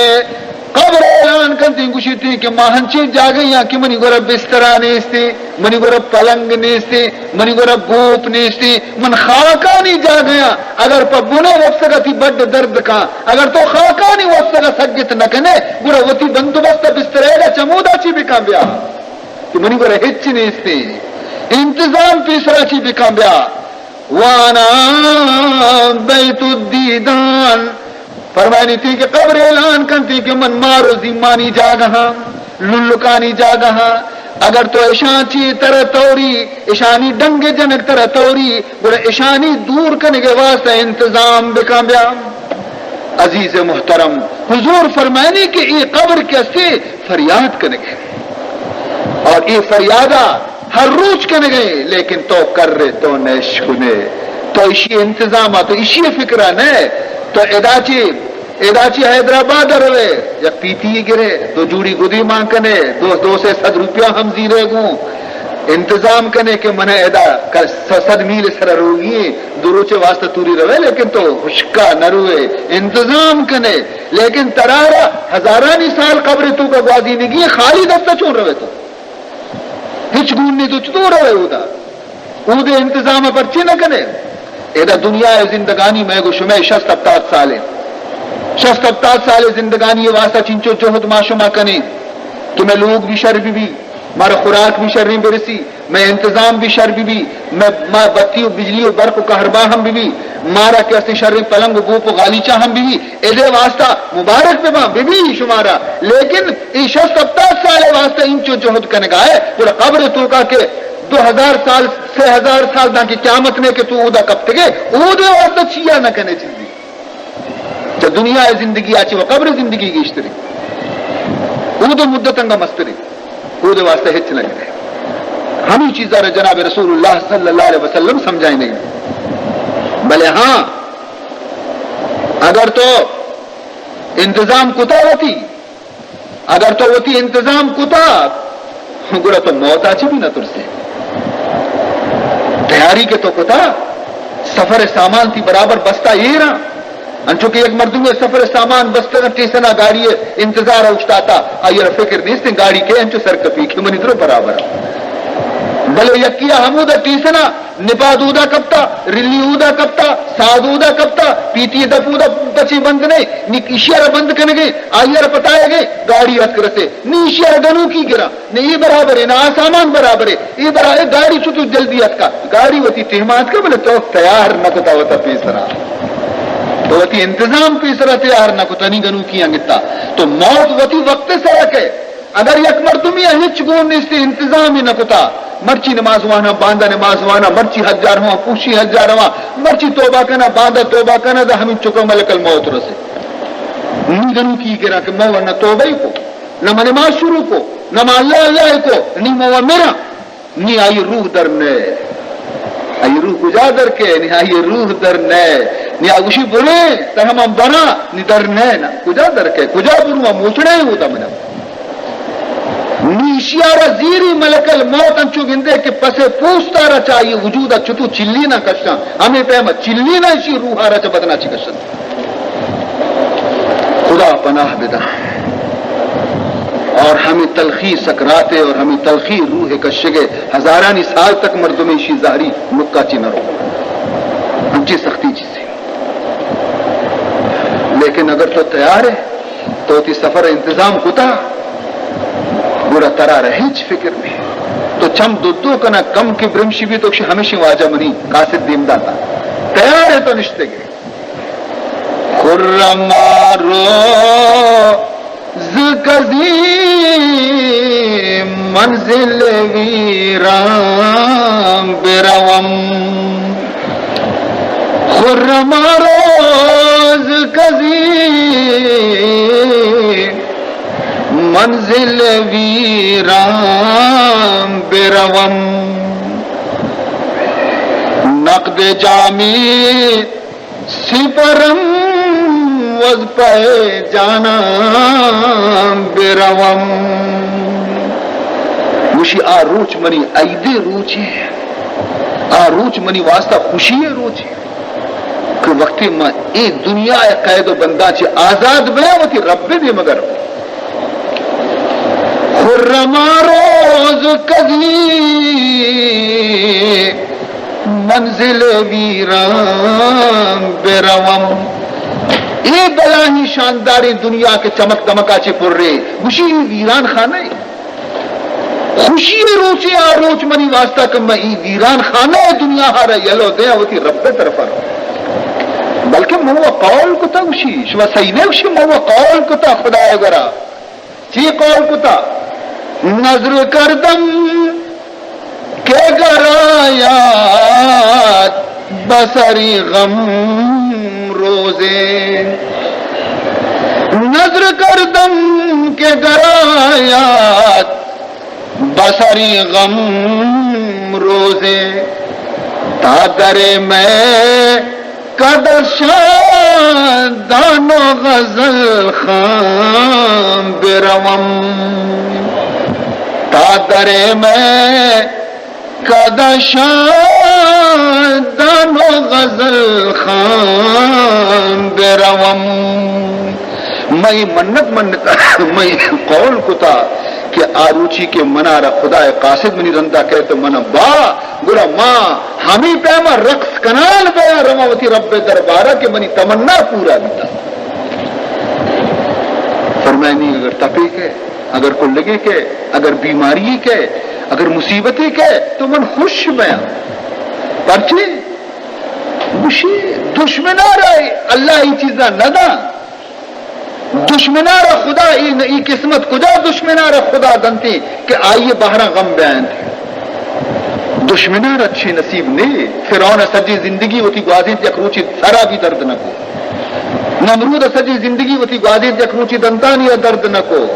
قبر اعلان کنتی، گوشیتی کہ ما ہنچیں جاگہیاں کہ منی گورا بسترا نیستی، منی گورا پلنگ نیستی، منی گورا گوپ نیستی، من خاکانی جاگہیاں۔ اگر پہ بنے وپسگا تی بڈ درد کاں، اگر تو خاکانی وپسگا سگت نہ کنے، گڑا وتی بندوبست بسترے گا چمودا چی بکاں بیا۔ کہ منی گورا ہچ نیستیں، انتظام پیسرا چی بکاں بیا۔ وانا بیت الدیدان، فرمائنی تی کہ قبر اعلان کنتی کہ من مار و زیمانی جاگہاں، للکانی جاگہاں، اگر تو اشاں چی ترا توری، اشانی ڈنگ جنگ ترا توری، گڑا اشانی دور کنگے واسطہ انتظام بکاں بیا۔ عزیز محترم، حضور فرمائنی کہ اے قبر کہ استے فریاد کنگے، اور اے فریادا ہر روچ کنگے، لیکن تو کرے، تو نشکنے، تو اشی انتظام، تو اشی فکرا نہ، تو ادا چی، ادا چی حیدرآباد روے، یک پیتی گرے، دو جوڑی گدی مان کنے، دو، دو سے صد روپیہ ہم زیرے گوں، انتظام کنے کہ من ادا ک-، س-، صد میل سر روگی، دو روچے واسطہ توری روے، لیکن تو ہشکا نہ روے، انتظام کنے۔ لیکن ترارا ہزارانی سال قبر توکا گوازینگی، خالی دستا چون روے تو؟ ہچ گون نہیں، تو چطور روے اودا؟ اودے انتظام پرچے نہ کنے؟ ادا دنیا زندگانی میں گو شمے شست ہفتاد سالے، شست ہفتاد سالے زندگانی واسطہ چنچو جہد ما شما کنے کہ میں لوگ بھی شر بھی بھی، مارا خوراک بھی شریں برسی، میں انتظام بھی شر بی بی، میں، ما بتی و بجلی و برق و کہربا ہم بی بی، مارا کہ استی شریں پلنگ و گوپ و غالیچہ ہم بی بی، ادے واسطہ مبارک بباں بی بی شمارا۔ لیکن ای شست ہفتاد سال واسطہ انچو جہد کنگا ہے، گڑا قبر توکا کہ دو ہزار سال، سے ہزار سال داں کہ قیامت نے کہ تو اودا کپتگے، اودے واسطہ چیا نہ کنے چیزی۔ چہ دنیا ء زندگی ء چہ و قبر ء زندگی گیشتریں، اود ء مدت انگا مستریں، اود ء واسطہ ہچ نہ کرے۔ ہمیں چیزا را جناب رسول اللہ صلی اللہ علیہ وسلم سمجھائیں نہیں۔ بلے ہاں، اگر تو انتظام کتا ہوتی، اگر تو وتی انتظام کتا، گڑا تو موت ء چہ بھی نہ ترسے۔ تیاری کہ تو کتا، سفر سامان تی برابر بستا ایرا، انچو کہ یک مردم سفر سامان بستگا ٹیسنا گاڑی انتظار اوشتاتا، آئی را فکر نیست گاڑی کے انچو سر کپی کہ منی درو برابر۔ بلے یکیا ہمودا ٹیسنا نپاد اودا کپتا، رلی اودا کپتا، ساد اودا کپتا، پیتی دپ اودا پچے بند نے، نی ایشی را بند کنگے، آئی را پتائے گے، گاڑی اتک رسے، نی ایشی را گنوکی گرا، نی اے برابر ہے، نہ آ سامان برابر ہے، اے برا-، اے گاڑی چطور جلدی اتکا، گاڑی وتی ٹیما اتکا، بلے تو تیار نہ کتا وتا پیسرا۔ تو وتی انتظام پیسرا تیار نہ کتا، نی گنوکی انگتا۔ تو موت وتی وقت سرا کئے۔ اگر یک مردمی ہچ گون نیست، انتظامی نہ کتا، مرچی نماز وانا، باندا نماز وانا، مرچی حجا رواں، پوشی حجا رواں، مرچی توبہ کنا، باندا توبہ کنا، دا ہمین چکا ملک الموت رسے۔ نی گنوکی گرا کہ من نہ توبہ کو، نہ من نماز شروع کو، نہ من اللہ اللہ کو، نی من مرا۔ نی آئی روح در نئے۔ آئی روح کجا در کئے؟ نی آئی روح در نئے۔ نی آ گوشی برے، ترا من برا، نی در نئے نا۔ کجا در کئے؟ کجا برو؟ موچڑے ہوتا منا۔ نی اشیارا زیری ملک الموت انچو گندے کہ پسے پوستارا چاہیے وجودا چتو چلی نہ کشاں۔ ہمیں پیما چلی نہ اشی روحارا چا بدنا چی کشن۔ خدا پناہ بدہ۔ اور ہمیں تلخی سکرات ہے اور ہمیں تلخی روح کشگے، ہزارانی سال تک مردم ایشی زہری مکا چی نہ رو۔ ہمچی سختی چیزیں۔ لیکن اگر تو تیار ہے، تو وتی سفر انتظام کتا، گڑا ترا را ہچ فکر نہیں۔ تو چم دو دو کنا، کم کہ برمشی بھی تو ہمیشی واجہ منی قاصد دیم داتا۔ تیار ہے تو نشتے گے۔ خرما روز کزی منزل ویران بروم۔ خرما روز کزی منزل ویران بروم۔ نقد جامی سپرم وز پہ جاناں بروم۔ گوشی، آ روچ منی عیدے روچے، آ روچ منی واسطہ خوشی روچے کہ وقتی من اے دنیا قید و بنداں چہ آزاد بیاں، وتی رب دیمگا روم۔ خرما روز کزی منزل ویران بروم۔ اے بلاہیں شانداریں دنیا کہ چمک دمکا چہ پرے، گوشی اے ویران خانہ اے۔ خوشی روچے آ روچ منی واسطہ کہ من اے ویران خانہ دنیا ہارا یلو دیاں وتی رب طرفا۔ بلکہ من و قول کتا، گوشی، شما صحیح نہ گوشی، من و قول کتا خدای گورا۔ چی قول کتا؟ نذر کردم کہ گر آیات بسری غم روزے۔ نذر کردم کہ گر آیات بسری غم روزے، تا در میں کد شاندان و غزل خان بروم۔ تا در میں کد شاندان و غزل خان بروم۔ مئی منت منت، مئی قول کتا کہ آ روچی کہ منارا خدائے قاصد منی رندا کئے تو منا با، گڑا ما ہمے پیما رقص کنان بیاں رواں وتی رب دربارا کہ منی تمنا پورا بیتا۔ فرمائنی اگر تپے کئے، اگر کلگے کئے، اگر بیماری کئے، اگر مصیبتے کئے، تو من خوش بیاں۔ پرچے؟ گوشی، دشمنارا اللہ ای چیزا ندا۔ دشمنارا خدا ای، ای قسمت کجا دشمنارا خدا دنتی کہ آئی بہرا غم بیانتی۔ دشمنارا چی نصیب نے۔ فرعون سجی زندگی وتی گوازینت، یک روچی سرا بھی درد نکو۔ نمرود سجی زندگی وتی گوازینت، یک روچی دنتانی درد نکو۔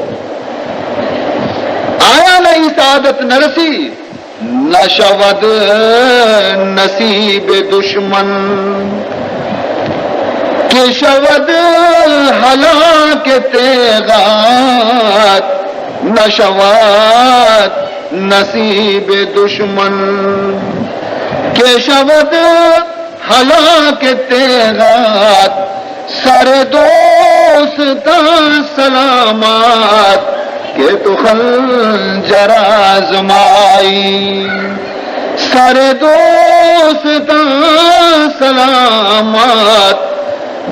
آیا نہ ای سعادت نرسی؟ نشود نصیب دشمن، کہ شود ہلاک تیغات۔ نشود نصیب دشمن، کہ شود ہلاک تیغات۔ سر دوستاں سلامت کہ تو خنجر آزمائی۔ سر دوستاں سلامت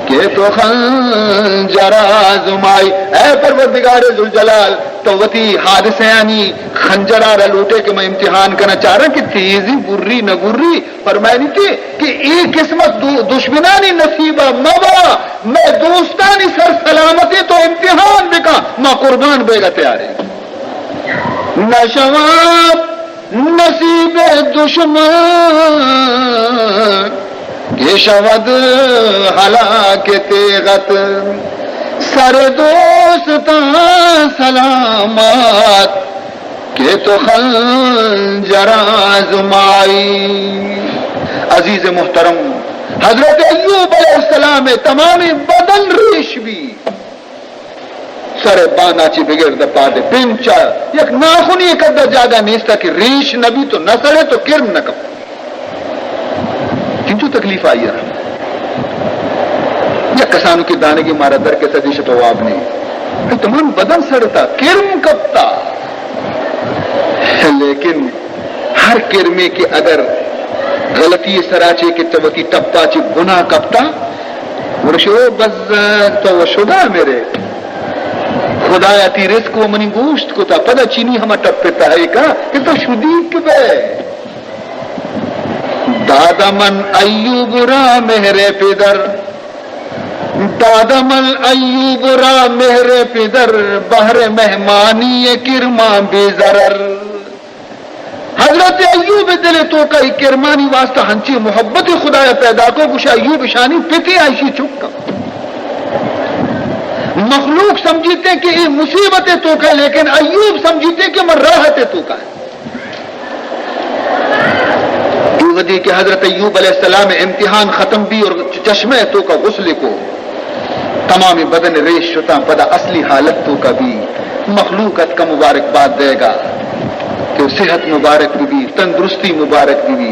کہ تو خنجر آزمائی۔ اے پروردگار ذوالجلال، تو وتی حادثہانی خنجرا را لوٹے کہ من امتحان کناں، چاراں کہ تیزی گری نہ گری۔ فرمائنیتی کہ اے قسمت دو-، دشمنانی نصیبا مبا، مئے دوستانی سر سلامتی، تو امتحان بکن، ما قربان بیگا تیاریں۔ نشود نصیب دشمن، که شود هلاک تیغت. سر دوستان سلامت، که تو خنجر آزمایی. عزیز محترم، حضرت ایوب علیہ السلام تمامی بدن ریش بی، سر بانا چی بگر دپا دے پنچا، یک ناخنی قدر جاگہ نیستا کہ ریش نبی تو نہ سڑے تو کرم نہ کپ. انچو تکلیف آئی را. یک کسانو کہ دانگی مارا در کسا دیش تو واب نہیں. اے تمام بدن سڑتا، کرم کپتا. لیکن ہر کرمے کہ اگر غلطی سرا چے کہ چہ وتی ٹپا چے بنا کپتا، گڑا شو بزگ تو و شدا میرے. خدایا تی رزق و منی گوشت کتا، پدا چینی ہما ٹپ تہا کا کہ تو شدیک بے. داد من ایوب را مہر پدر، داد من ایوب را مہر پدر، بہر مہمانی کرمان بے ضرر. حضرت ایوب دل توکا اے کرمانی واسطہ ہنچی محبت خدایا پیدا کو، گوشا ایوب شانی پتے آئیشی چکا. مخلوق سمجھتے کہ اے مصیبت توکا، لیکن ایوب سمجھتے کہ من راحت توکا. اے وھدی کہ حضرت ایوب علیہ السلام امتحان ختم بی اور چشمہ توکا غسل کو، تمام بدن ریش شتاں، پدا اصلی حالت توکا بی، مخلوق اتکا مبارکباد دے گا کہ صحت مبارک بی، تندرستی مبارک بی.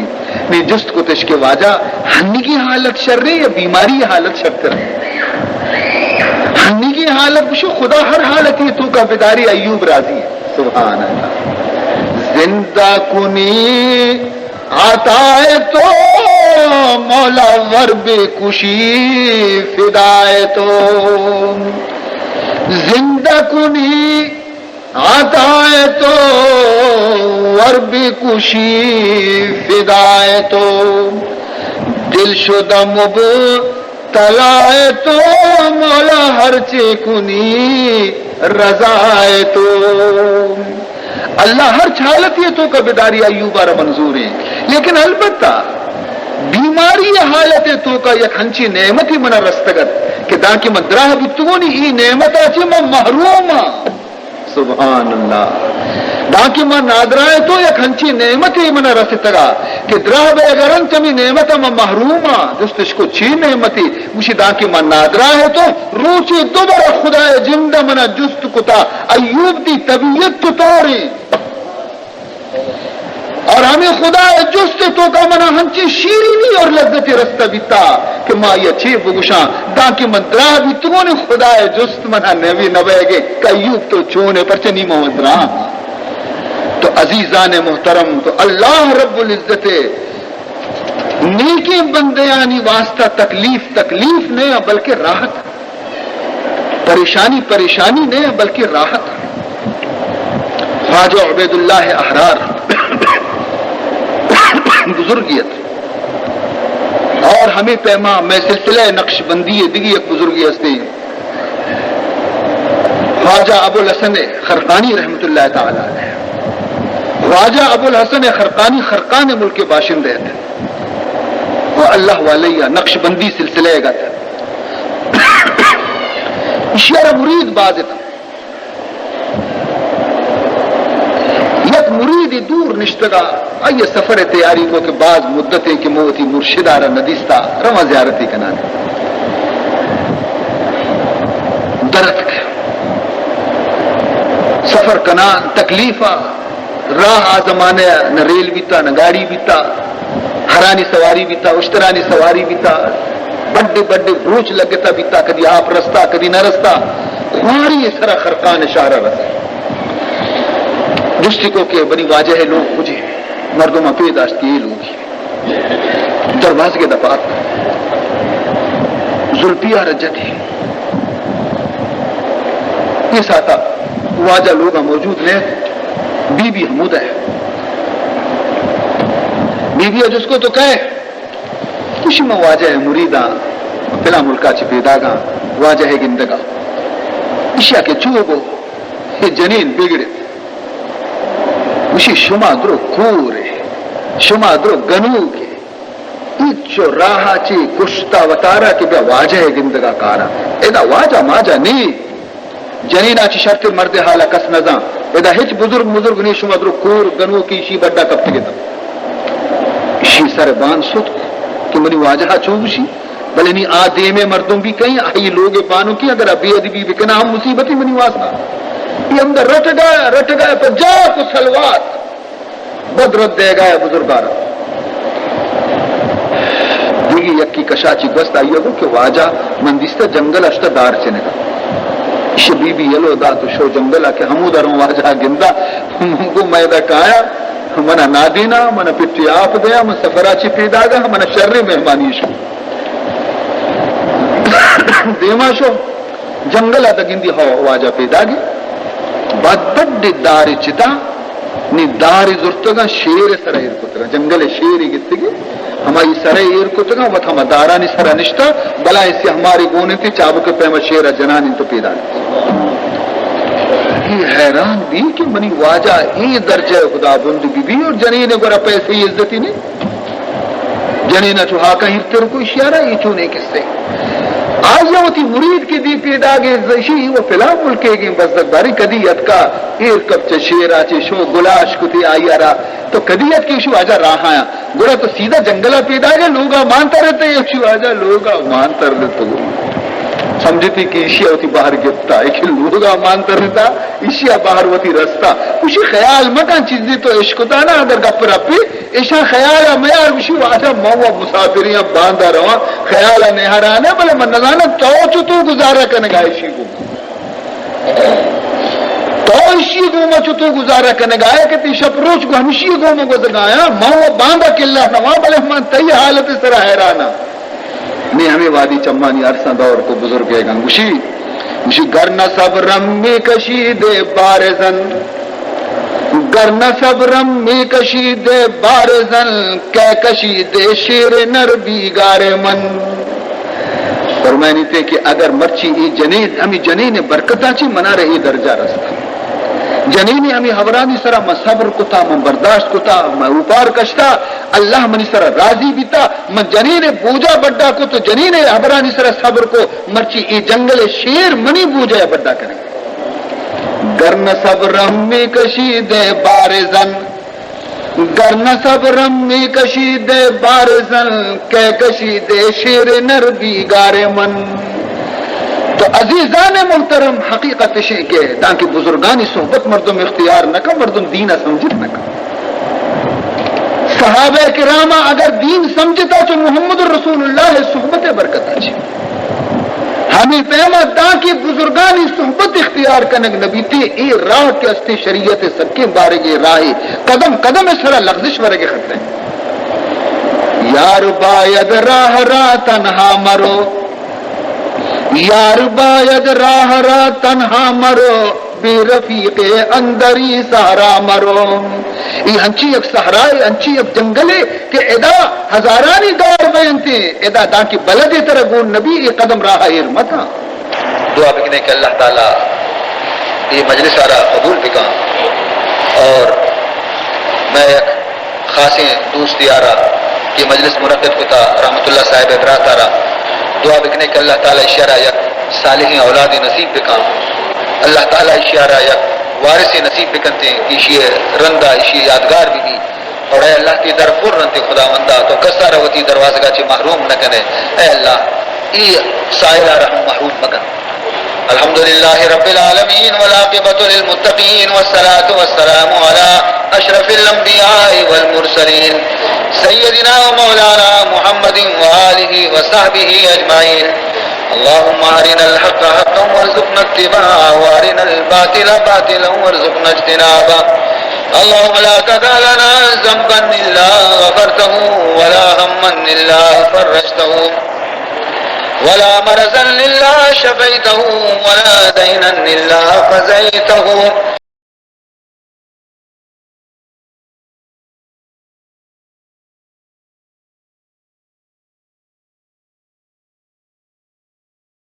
نی جست کتش کہ واجہ، ہنگی حالت شر ہے یا بیماری حالت شرتر ہے؟ ہنگی حالت بشو، خدا ہر حالتی توکا بداری، ایوب راضی ہے. سبحان اللہ. زندہ کنی عطائے تو، مولا ور بکشی فدائے تو. زندہ کنی عطائے تو، ور بکشی فدائے تو. دل شدہ مبتلائے تو، مولا ہر چے کنی رضائے تو. اللہ ہر حالتی توکا بداری ایوب را منظور ہے، لیکن البتہ بیماری حالت توکا یک ہنچی نعمتی منا رستگت کہ دانکہ من دراہ بیتگونی، ای نعمتا چی من محروم ہاں. سبحان اللہ. دانکہ من نادراہ تو یک ہنچی نعمتی منا رستگا کہ دراہ بے اگرن چمی نعمتا من محروم ہاں. جستش کو چی نعمتی؟ گوشی، دانکہ من نادراہ تو روچے دو برا خدائے جند منا جست کتا، ایوب تی طبیعت چطور ہے؟ اور ہمیں خدائے جست توکا منا ہنچیں شیرینی اور لذتی رستہ بیتا کہ ما یہ چے بگوشاں، دانکہ من دراہ بیتگوں، خدائے جست منا نبی نبیگے کہ ایوب تو چونے، پرچہ نی من دراہ. تو عزیزان محترم، تو اللہ رب العزت نیکیں بندیانی واسطہ تکلیف، تکلیف نہ، بلکہ راحت. پریشانی، پریشانی نہ، بلکہ راحت. خواجہ عبید اللہ احرار بزرگی ات. اور ہمیں پیما میں سلسلہ نقش بندی دگی یک بزرگی ہستے، خواجہ ابو الحسن خرقانی رحمت اللہ تعالی علیہ. خواجہ ابو الحسن خرقانی خرقان ملک باشندہ ات. و اللہ والیا نقش بندی سلسلہ گت. اشیارا مرید باز ات. یک مرید دور نشتگا، آئی سفر تیاری کو کہ باز مدت ہے کہ موتی مرشدارا ندیستا، رواں زیارتی کنان. درتک سفر کنان تکلیفا. راہ آ زمانہ نہ ریل بیتا، نہ گاڑی بیتا، ہرانی سواری بیتا، اشترانی سواری بیتا، بڈے بڈے روچ لگتا بیتا، کدی آپ رستا، کدی نہ رستا. خواری سرا خرقان شہر رسے. جستی کو کہ بنی واجہ لوگ کجے؟ مردم پی داشت کہ یہ لوگ دروازگے دپا ات. زلپی آ رجتی. یہ ساتا واجہ لوگا موجود نہ، بی بی ہمودا ہے۔ بی بی جس کو تو کہے، کشی من واجہ مریداں، فلاں ملکا چہ پیداگاں، واجہ گندگا۔ اشیا کہ چو بو، اے جنین بگڑت۔ گوشی، شما درو کور ئے، شما درو گنوک ئے۔ ہچو راہا چی کشتا وتارا کہ بیا واجہ گندگا کارا۔ ادا واجہ ماجہ نی۔ جنینا چی شرط مرد حالا کس نزان۔ ادا ہچ بزرگ مزرگ نی، شما درو کور گنوکی شی بڈا کپتگتا۔ شی سر بان ست کہ منی واجہ چو گوشی۔ بلے نی آ دیمے مردم بھی کہیں، آئی لوگ بانکی اگر بے ادبی بکنا ہم مصیبتی منی واسطہ۔ یہ ہمدا رٹگا، رٹگا پہ جاک و سلوات۔ بد رد دیگا ہے بزرگارا۔ دیگی یکی کشا چی گوست آئیا گو کہ واجہ من دیستا جنگل اشتا دار چنگا۔ ایشی بی بی یلو دات و شو جنگلا کہ ہمودا روں واجہ گندا۔ من گو میدا کایا، منا نادینا، منا پٹی آپ دیا، من سفرا چی پیداگا، منا شر مہمانی شو۔ دیما شو۔ جنگل ء دگندی ہو واجہ پیداگی۔ بعد بڈے دارے چتا، نی دارے زرتگاں، شیر سرا ایر کتگاں، جنگل شیرے گتگی، ہمائی سرا ایر کتگاں، وت ہما دارانی سرا نشتا، بلا ایسی ہمارے گون انت، چابک پیما شیر جنان انت پیداگ۔ یہ حیران بھی کہ منی واجہ اے درجہ خدا بند بی بی اور جنین گورا پیسے عزتی نہیں۔ جنین ء چو ہاکاں ایرتر کو، اشیارا اے چونیں کسے۔ آئی ء وتی مرید کہ دی پیداگے زشی و پلاں ملکے گیں بزگ باری کدی اتکا ایر کپ چہ شیرا چہ شو گلاش کتی آئی ء را تو کدی اتکی شو واجہ راہایا گڑا تو سیدھا جنگلا پیداگے لوگا مان ترتے شو واجہ لوگا مان ترتے۔ سمجھتی کہ ایشی ء وتی بہر گپتا، ایک لوگا مان ترتا، ایشی ء بہر وتی رستا۔ اسی خیال مکن چیزی تو اشکتا نا اگر گپ رپی ایشاں خیال ء میار گوشی واجہ من و مسافری ہم باندا رواں، خیال ء نہران ء، بلے من نزاناں تو چتو گزارہ کنگا ایشی گوما۔ تو ایشی گوما چتو گزارہ کنگا ئے کہ تی شپ روچ گو ہمشی گوما گوزگایاں، من و باندا کلا رواں، بلے من تئی حالت سرا حیراناں۔ نی ہمے وادی چمانی ارساں دور کو بزرگ گئے گاں گوشی، گوشی، گر نہ صبرم می‌کشید بارزن، گر نہ صبرم می‌کشید بارزن، کہ کشید شیر نر بیگار من۔ فرمائنی تے کہ اگر مرچی ای جنین، ہمی جنین برکتاں چی منارے ای درجہ رستا۔ جنین ہمی حبرانی سرا من صبر کتا، من برداشت کتا، من اوپار کشتا، اللہ منی سرا راضی بیتا، من جنین بوجا بڈا کو تو جنین ہبرانی سرا صبر کو، مرچی ای جنگل شیر منی بوجا بڈا کرے۔ گر نہ صبرم می‌کشید بارزن، گر نہ صبرم می‌کشید بارزن، کہ کشید شیر نر بیگار من۔ تو عزیزان محترم، حقیقت اشیں کہ دانکہ بزرگانی صحبت مردم اختیار نہ کن، مردم دین سمجھت نہ کن۔ صحابہ کرام اگر دین سمجھتا چو محمد رسول اللہ صحبت برکت چی۔ ہمیں پیما دانکہ بزرگانی صحبت اختیار کنگ نبیتے، اے راہ کہ استے شریعت سکیں بارگے راہے، قدم قدم سرا لغزش ورگے خطرے۔ یار باید راہ را تنہا مرو، یار باید راہ را تنہا مرو، بے رفیق اندری صحرا مرو۔ ای ہنچی یک صحرائے، ہنچی یک جنگلے کہ ادا ہزارانی گار بینتے، ادا دانکہ بلدے ترا گون نبی، ای قدم راہ ایر مکن۔ دعا بکنے کہ اللہ تعالی ای مجلس آرا قبول بکن اور میں یک خاصیں دوست یارا کہ مجلس منعقد کتا، رحمت اللہ صاحب برات آرا دعا بکنے کہ اللہ تعالی اشیارا یک صالحیں اولاد نصیب بکن، اللہ تعالی اشیارا یک وارث نصیب بکنتے کہ اشی رندا اشی یادگار بھی بھی۔ اور اے اللہ تی در پر رنتے خداوندا، تو کسارا وتی دروازگا چی محروم نہ کنے۔ اے اللہ ای سائل آرا ہم محروم مکن۔ الحمد لله رب العالمين، والعاقبة للمتقين، والصلاة والسلام على أشرف الأنبياء والمرسلين، سيدنا ومولانا محمد وآله وصحبه أجمعين. اللهم أرنا الحق حقا وارزقنا اتباعه، وأرنا الباطل باطلا وارزقنا اجتنابه. اللهم لا تدع لنا ذنبا إلا غفرته، ولا هما إلا فرجته، ولا مرضا إلا شفيته، ولا دينا إلا قضيته،